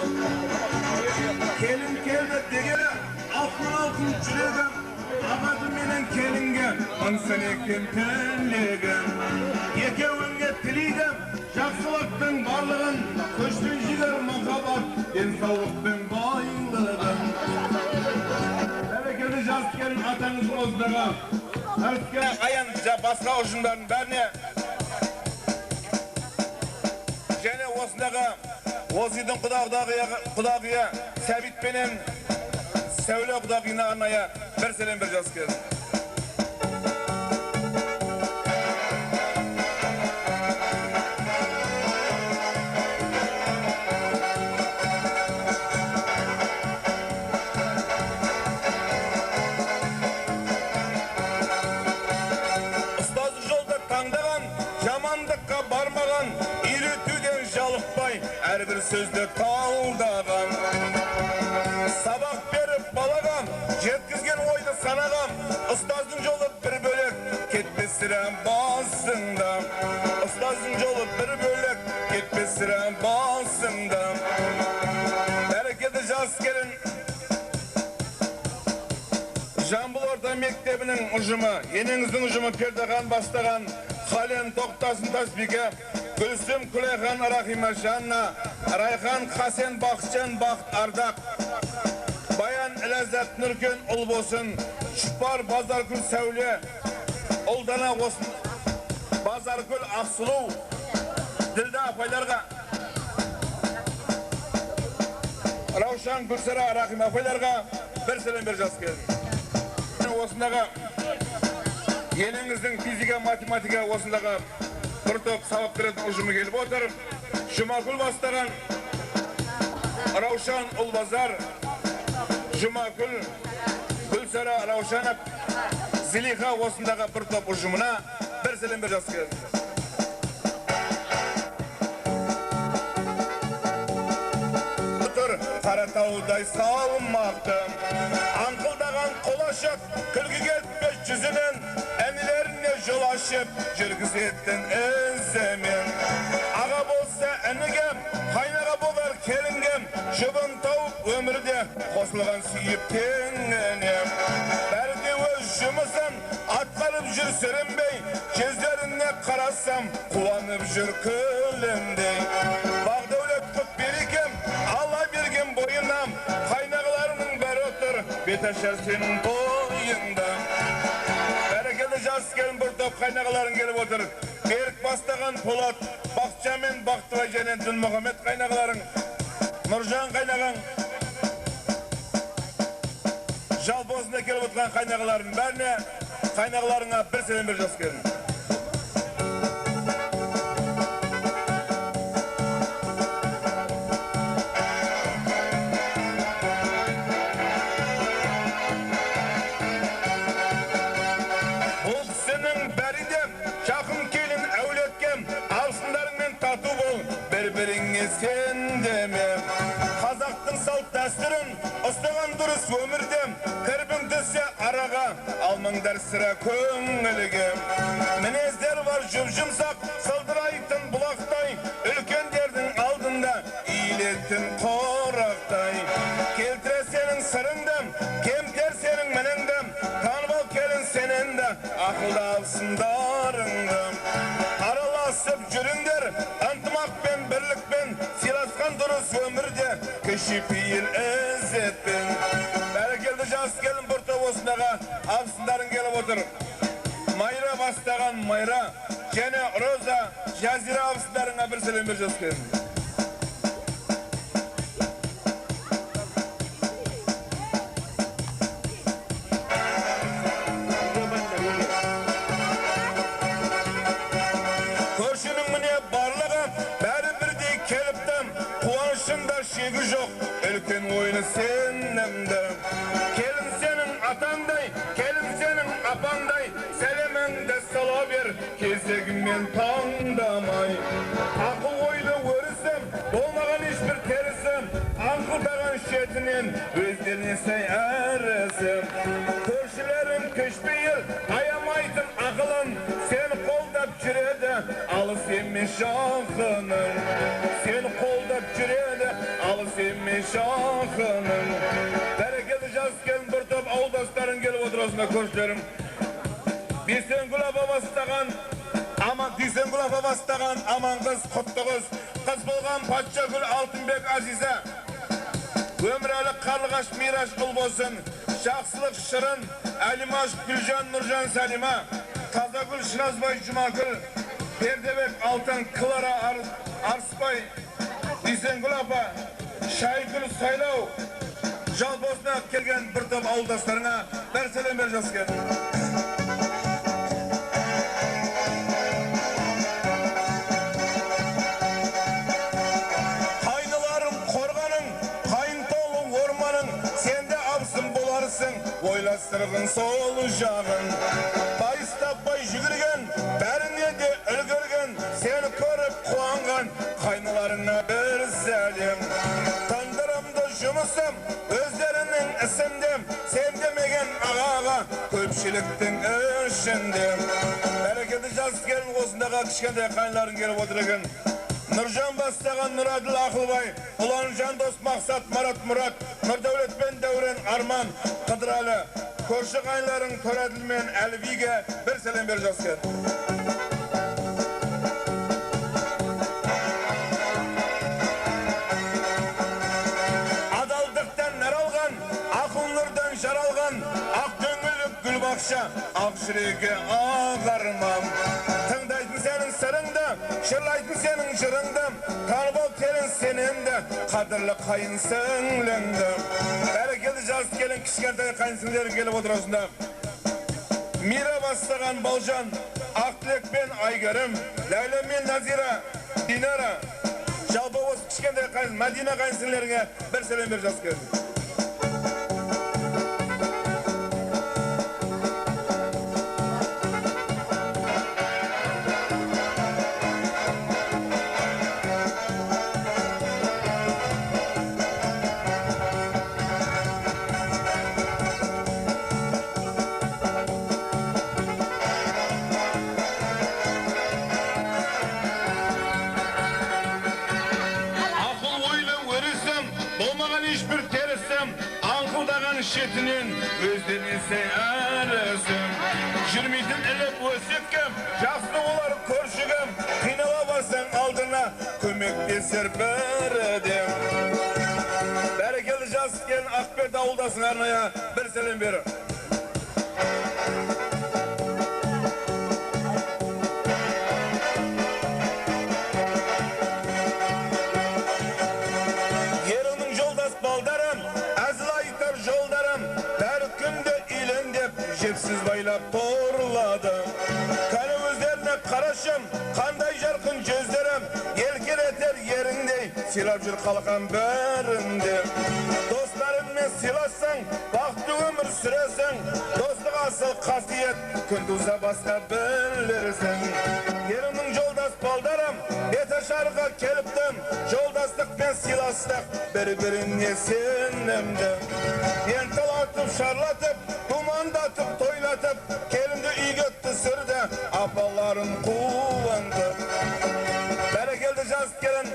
Келін келді дегелі, алтын алтын жүрегім, ағады менен келінге мың екен тілегім. Екеуіңе тілейдім жақсылықтың барлығын, күш пен жігер, махаббат, денсаулық пен байлығын. Бәрекелді жас келін атаңыздың осындағы аян басқа ұжымдардың бәріне және осындағы осы үйдің құдағиы Сәбит пенен Сәуле құдағиына арнайы бір сәлем бір жас келін. Әрбір сөзді талдаған, сабақ беріп балаға, жеткізген ойды санаға, ұстаздың жолы бір бөлек, кетпес сірә басыңда. Ұстаздың жолы бір бөлек, кетпес сірә басыңда. Бәрекелді жас келін. Жамбыл орта мектебінің ұжымы, енеңіздің ұжымы Пердехан бастаған Хален, Тоқтасын, Тасбике, Гүлсім, Күлайхан, Рахима, Жанна, Райхан, Хасен, Бақытжан, Бақыт, Ардақ, Баян, Ләззат, Нұркен, Ұлбосын, Шұпар, Базаргүл, Сәуле, Ұлдана, Осын, Базаргүл, Ақсұлу, Ділда апайларға, Раушан, Гүлсара, Рахима апайларға бір сәлем бер жас келін. Осындағы енеңіздің физика, математика осындағы бір топ сабақ беретін ұжымы келіп отыр. Жұмакүл бастаған Раушан Ұлбазар, Жұмакүл, Гүлсара, Раушанов, Зилиха осындағы бір топ ұжымына бір сәлем бер жас келін. Аңқылдай салмақты. Аңқылдаған қол ашып, күлкі кетпес жүзінен, інілеріне жол ашып, жүргізетін ізімен. Аға болса ініге, қайнаға болар келінге, жұбын тауып өмірде қосылған сүйіп теңіне. Бәрі де өз жұмысын атқарып жүр сүрінбей, жүздеріне қарасам қуанып жүр күлімдей. Бақдәулет құт берекем, Алла берген бойына, қайнағаларының бәрі отыр, беташар сенің тойыңда. Бәрекелді жас келін бір топ қайнағаларың келіп отыр. Берік бастаған Полат, Бақытжан мен Бақтыбай және Дінмұхаммед қайнағаларың, Нұржан қайнағаң, жалпы осында келіп отырған қайнағалардың бәріне, қайнағаларыңа бір сәлем бер жас келін. Бұл кісінің бәрі де жақын келін әулетке, абысындарыңмен тату бол, бір-біріңе сендеме. Қазақтың салт дәстүрін ұстаған дұрыс өмірде, кірбің түссе араға, алмаңдар сірә көңілге. Мінездер бар жұп-жұмсақ, сылдырайтын бұлақтай, үлкендердің алдында иілетін қорақтай. Келтіре сенің сырыңды, кемтер сенің мініңді, танып ал келін сенен де, ақылды абысындарыңды. Араласып жүріңдер, ынтымақпен, бірлікпен, сыйласқан дұрыс өмірде, кішіпейіл ізетпен. Бәрекелді жас келін бір топ осындағы абысындарың келіп отыр. Майра бастаған Майра, және Роза, Жазира абысындарыңа бір сәлем бер жас келін. Көршінің міне барлығы бәрі бірдей келіпті, қуанышында шегі жоқ, үлкен ойыны сенімді. Келін сенің атаңдай, келін сенің апаңдай, сәлеміңді сала бер, кезегіңмен таңдамай. Ақыл ойлы өрісім, болмаған ешбір терісім, аңқылдаған шетінен өздеріне сай әрісім. Көршілерің кішпейіл, аямайтын ақылын, сені қолдап жүреді, алыс емес жақының. Сені қолдап жүреді, алыс емес жақының. Бәрекелді жас келін бір топ ауылдастарың келіп отыр осында көршілерім. Бейсенгүл апа бастаған, Аман Дүйсенгүл апа бастаған аман қыз, құтты қыз, қыз болған Патшагүл Алтынбек Азиза. Өмірәлі Қарлығаш Мираш Ұлбосын, Жақсылық Шырын, Әлимаш Гүлжан Нұржан Сәлима, Тазагүл Шыразбай Жұмакүл, Пердебек Алтын Клара Арысбай, Дүйсенгүл апа, Шайгүл Сайлау, жалпы осында келген бір топ ауылдастарыңа бір сәлем бер жас келін. Ойластырғын сол жағын, байыз таппай жүгірген, бәріне де үлгерген, сені көріп қуанған қайныларыңа бір сәлем. Тындырымды жұмысым, өздерінің ісінде, сен демеген ағаға көпшіліктің ішінде. Бәрекелді жас келін осындағы кішкентай қайныларың келіп отыр екен. Нұржан бастаған Нұраділ Ақылбай, Ұланжан дос Мақсат, Марат Мұрат, Нұрдәулет пен Дәурен Арман, Қыдырәлі, көрші қайныларың Төрәділ мен Әлібиге бір сәлем бер жас келін. Адалдықтан нәр алған, ақыл нұрдан жаралған, ақ көңілі гүлбақша, ақ жүрегі ақ арман. Тыңдайтын сенің сырыңды, жырлайтын сенің жырыңды, танып ал келін сенен де, қадірлі қайын сіңліңді. Бәрекелді жас келін кішкентай қайын сіңлілері келіп отыр осында. Мира бастаған Балжан, Ақтілек пен Айгерім, Ләйлә мен Назира, Динара, жалпы осы кішкентай қайын, Мәдина қайын сіңлілеріңе бір сәлем бер жас келін. Болмаған ешбір терісім, аңқылдаған шетінен өздеріне сай әрісім. Жүрмейтін іліп өсеккім, жақсы олар көршігім, қинала барсаң алдына көмектесер бірден. Бәрекелді жас келін Ақберді ауылдасың арнайы бір сәлем бері. Еріңнің жолдас балдарым, әзіл айтар жолдарым, бәрі күнде үйлен деп жепсіз байлап торлады. Кәні өздеріне қарашым, қандай жарқын жүздерім, еркелетер еріңдей, сыйлап жүр қалқан бәрінде. Достарыңмен сыйлассаң, бақытты өмір сүресің, достық асыл қасиет, күн туса басқа білерсің. Ерімнің жолдас балдарым, беташарға келіптім, жолдастық пен сыйластық бір-біріне сенімді. Енталатып, шарлатып, думандатып, тойлатып, келінді үйге түсірді, апаларын қуантып. Бәрекелді жас келін,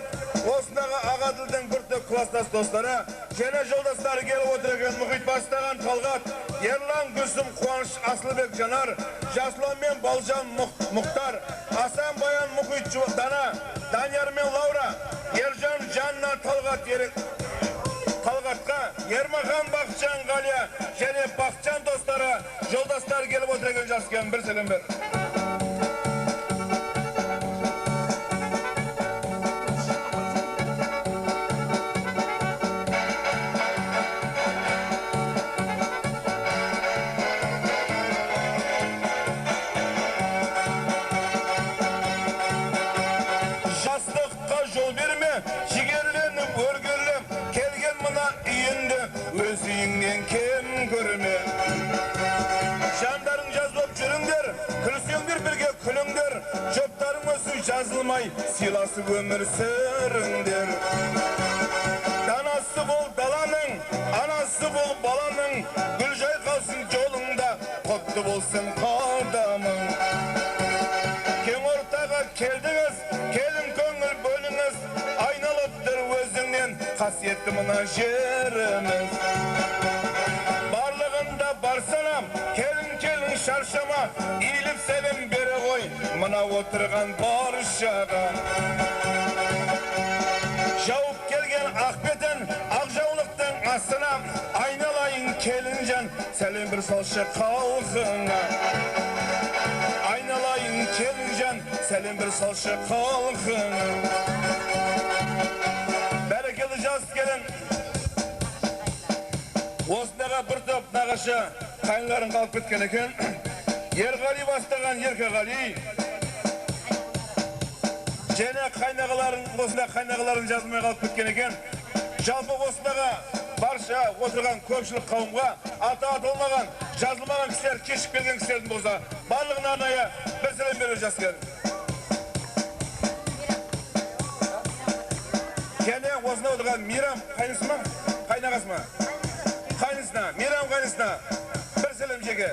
осындағы Ағаділдің бір топ кластас достары, және жолдастары келіп отыр екен. Мұхит бастаған Талғат, Ерлан, Гүлсім, Қуаныш, Асылбек, Жанар, Жасұлан мен Балжан, Мұхтар, Асан, Баян, Мұхит, Дана, Данияр мен Лаура, Ержан, Жанна, Талғат, Талғатқа, Ермахан, Бақытжан, Ғалия және Бақытжан достары, жолдастары келіп отыр екен. Жас келін, бір сәлем бер. Жастыққа жол берме, жігерленіп өргерлеп, келген мына үйіңді өз үйіңнен кем көрме. Жандарың жазылып жүріңдер, күлсеңдер бірге күліңдер, жұптарың өсу жазылмай, сыйласып өмір сүріңдер. Данасы бол даланың, анасы бол баланың, гүл жайқалсын жолыңда, құтты болсын қадамың. Кең ортаға келдіңіз, келін көңіл бөліңіз, айналып тұр өзіңнен қасиетті мына жеріміз. Барлығында барсанам, келін келін шаршама, иіліп сәлем бере ғой мына отырған баршаға. Жауып келген ақ бетін, ақ жаулықтың астына, айналайын келінжан, сәлем бір салшы халқыңа. Айналайын келінжан, сәлем бір салшы халқыңа. Бәрекелді жас келін, осындағы бір топ нағашы қайынларың қалып кеткен екен. Ерғали бастаған Еркеғали, және қайнағаларын, осында қайнағаларын жазылмай қалып кеткен екен. Жалпы осындағы барша отырған көпшілік қауымға аты аталмаған, жазылмаған кісілер, кешіп келген кісілердің болса, барлығына арнайы бір сәлем беру жас келін. Және осында отырған Мейрам қайнысы ма? Қайнағасы ма? Қайнысына, Мейрам қайнысына бір сәлем жеке.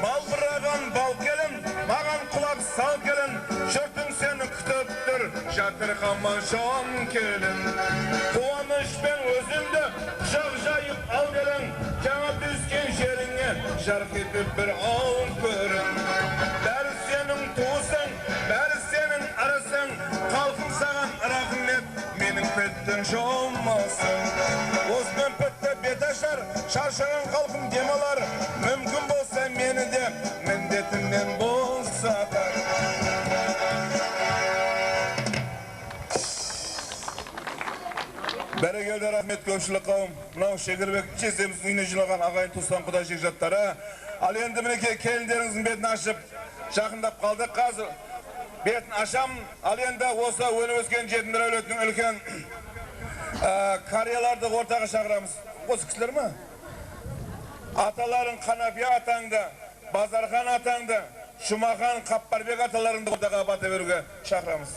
Балбыраған бал келін, маған құлақ сал келін, жұртың сені күтіп тұр, жатырқама жан келін. Қуанышпен өзіңді құшақ жайып ал келін, жаңа түскен жеріңе жарқ етіп бір ал көрін. Бәрі сенің туысың, бәрі сенің ырысың, халқың саған рахмет, менің беттің жаумасын. Осымен бітті бет ашар, шаршаған халқым демалар, мүмкін болса мені де міндетімнен босатар. Бәрекелді, рахмет көпшілік қауым. Мынау Шекербек жездеміздің үйіне жиналған ағайын туысқан құда жекжаттары. Ал енді мінекей келіндеріңіздің бетін ашып жақындап қалдық. Қазір бетін ашам. Ал енді осы өніп өскен жетімдер әулетінің үлкен қарияларды ортаға шақырамыз. Осы кісілер ме? Аталарың Қанапия атаңды, Базархан атаңды, Жұмахан, Қаппарбек аталарыңды ортаға бата беруге шақырамыз.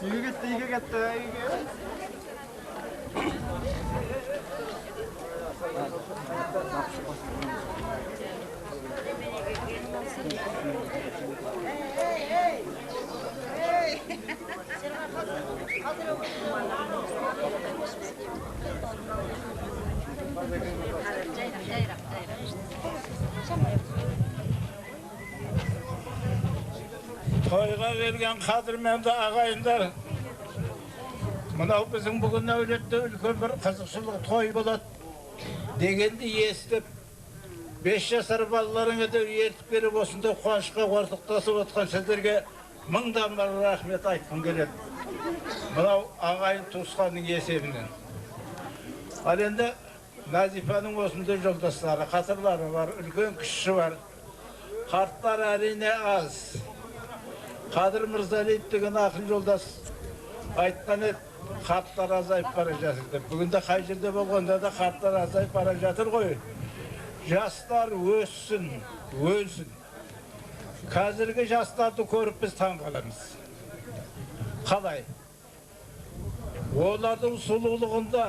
Үйге кетті, үйге кетті, үйге. Тойға келген қадірменді ағайындар, мынау біздің бүгін әулетте үлкен бір қызықшылық той болады дегенді естіп, 5 жасар балаларыңа да ертіп беріп осындай қуанышқа ортақтасып отқан сіздерге мыңдан бір рахмет айтқым келеді. Мынау ағайын туысқанның есебінен. Ал енді Назипаның осындай жолдастары, қатарлары бар, үлкен кішісі бар. Қарттар әрине аз. Қадыр Мырзалиев деген ақын жолдас айтқан еді, қарттар азайып бара жатыр деп. Бүгінде қай жерде болғанда да қарттар азайып бара жатыр ғой. Жастар өссін, өлсін. Қазіргі жастарды көріп біз таң қаламыз. Қалай? Олардың сұлулығында,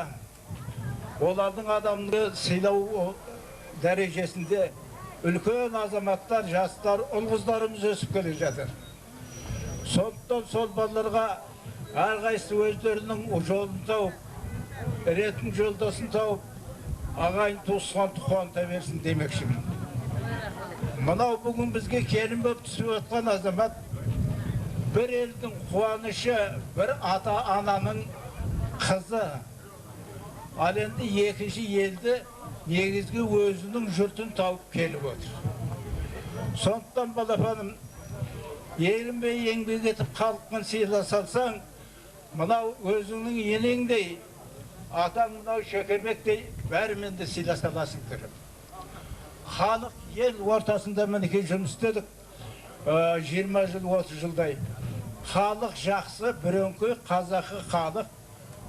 олардың адамды сыйлау дәрежесінде үлкен азаматтар, жастар, ұл қыздарымыз өсіп келе жатыр. Сондықтан сол балаларға әрқайсысы өздерінің жолын тауып, ретін жолдасын тауып, ағайын туысқанды қуанта берсін демекшімін. Мынау бүгін бізге келін болып түсіп отқан азамат бір елдің қуанышы, бір ата-ананың қызы. Ал енді екінші елді негізгі өзінің жұртын тауып келіп отыр. Сондықтан балапаным, ерінбей еңбек етіп халықпен сыйласа алсаң, мынау өзіңнің енеңдей, атаң мынау Шекербектей бәрімен де сыйласа аласың дерім. Халық ел ортасында мінекей жұмыс істедік 20 жыл, 30 жылдай. Халық жақсы, бірөңкей қазақы халық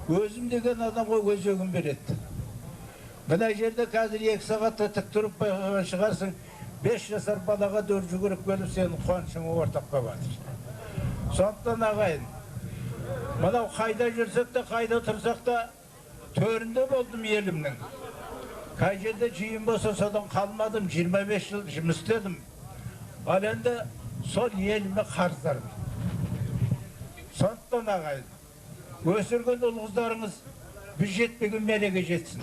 өзім деген адамға өзегін береді. Мына жерде қазір 2 сағатта тік тұрып байқаған шығарсың, 5 жасар балаға дөр жүгіріп келіп сенің қуанышыңа ортақ болып жатыр. Сондықтан ағайын, мынау қайда жүрсек те, қайда тұрсақ та төрінде болдым елімнің. Қай жерде жиын болса содан қалмадым, 25 жыл жұмыс істедім. Ал енді сол еліме қарыздармын. Сондықтан ағайын, өсірген ұл қыздарыңыз біз жетпеген мереге жетсін.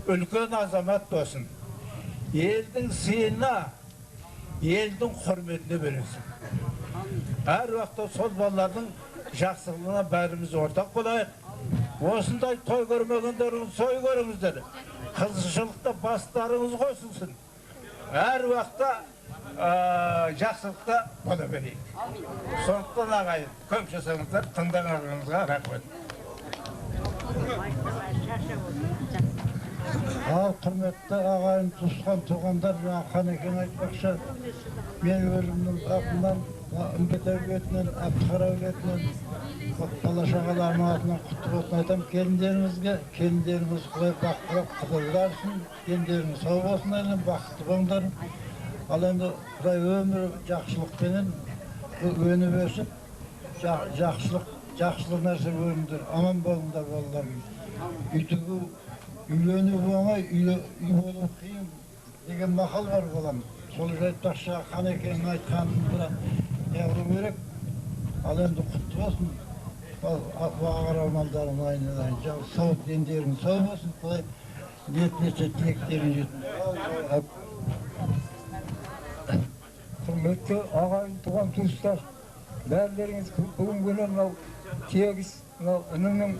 Үлкен азамат болсын. Елдің сыйына, елдің құрметіне бөленсін. Әр уақытта сол балалардың жақсылығына бәріміз ортақ болайық. Осындай той көрмегендеріңіз той көріңіздер. Қызықшылықта бастарыңыз қосылсын. Әр уақытта жақсылықта бола берейік. Сондықтан ағайын, көп жасаңыздар, тыңдағаныңызға рахмет. Ал құрметті ағайын, туысқан, туғандар, жаңа Қанекең айтпақшы, мен өзімнің атымнан, Үмбет әулетінен, Әбдіқара әулетінен, бала шағаларымның атынан құтты болсын айтамын келіндеріңізге. Келіндеріңіз құдай бақыт қыдырдасын, дендеріңіз сау болсын, әлем бақытты болыңдар. Ал енді құдай өмір жақсылықпенен өніп өсіп, жақсылық нәрсе көріңдер, аман болыңдар балаларым. Үйтігі үйлену оңай, үй болу қиын деген мақал бар балам. Сол айтпақшы, Қанекеңнің айтқанын бір неғылу керек. Ал енді құтты болсын, ағармандарым айналайын, сау дендерің сау болсын, құдай ниет тілектерің жетсін. Құрметті ағайын, туған туыстар, бәрілеріңіз бүгінгі күні мынау тегіс, мынау інімнің,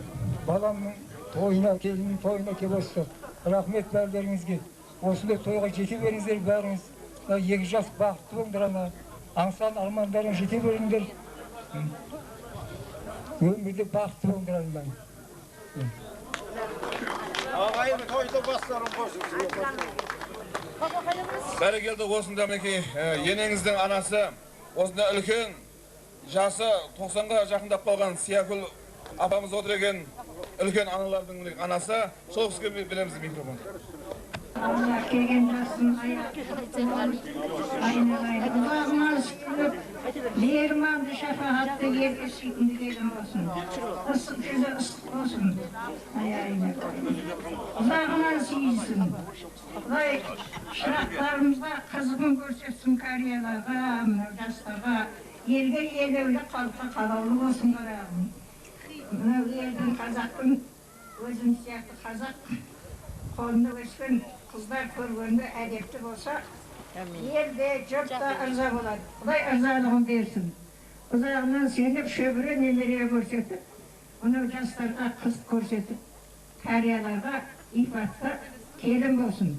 баламның тойына, келіннің тойына келіп отырсыздар. Рахмет бәрілеріңізге. Осындай тойға жете беріңіздер бәріңіз. Мына екі жас бақытты болыңдар, ана аңсаған армандарың жете беріңдер. Өмірде бақытты болыңдар айналайын. Ағайын тойда бастарын қосылсын. Бәрекелді, осында мінекей енеңіздің анасы, осында үлкен жасы 90-ға жақындап қалған Сиякүл апамыз отыр екен, үлкен аналардың анасы. Сол кісіге береміз микрофонды. Келген жастың айналайын ұзағынан сүйіп, мейірманды, шапағатты, елге сүйкімді келін болсын. Ысық жүзі ыстық болсын. Ұзағынан сүйсін. Құдай шырақтарымызға қызығын көрсетсін, қарияларға, мынау жастарға, елге елеулі, халыққа қалаулы болсын қарағым. Мынау елдің, қазақтың, өзім сияқты қазақ қолында өскен қыздар көргенде әдепті болса, ел де, жұрт та ырза болады. Құдай ырзалығын берсін. Ұзағынан сеніп, шөбере немере көрсетіп, мынау жастарға қыз көрсетіп, қарияларға ипатты келін болсын.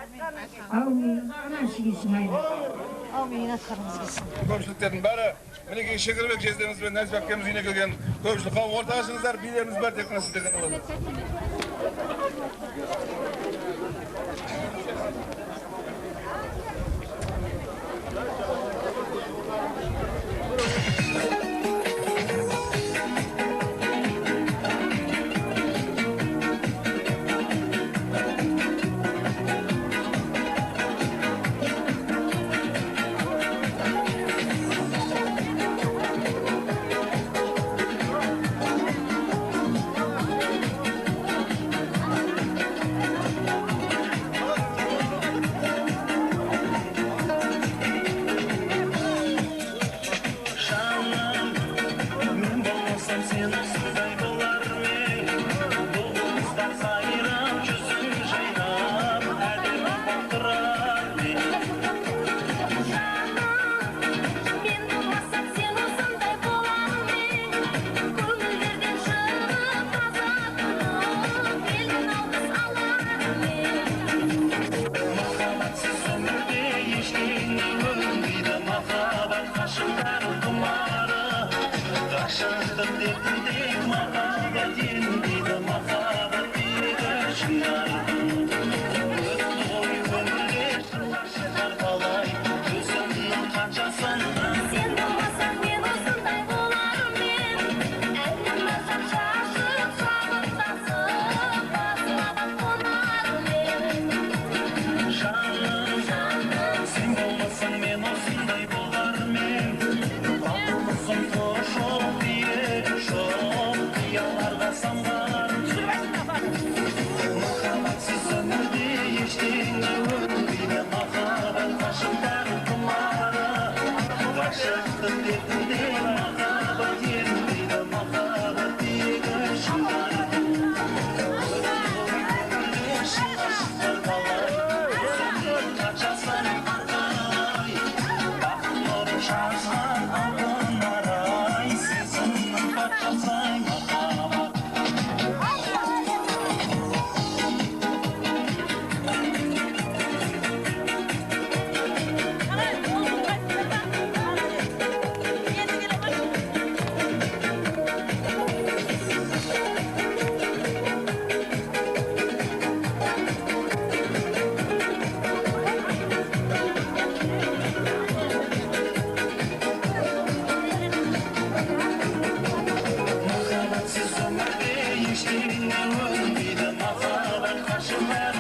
Әумин, ұзағынан сүйсін айналайын. Әумин, аттарыңыз келсін. Көпшіліктердің бәрі мінекей Шекербек жездеміз бен Нәзипа әпкеміз үйіне келген көпшілік қауым, ортаға шығыңыздар, билеріміз бар, тек қана сіздерден алады. Махаббатсыз өмірде ештеңе өнбейді, махаббат ғашықтар.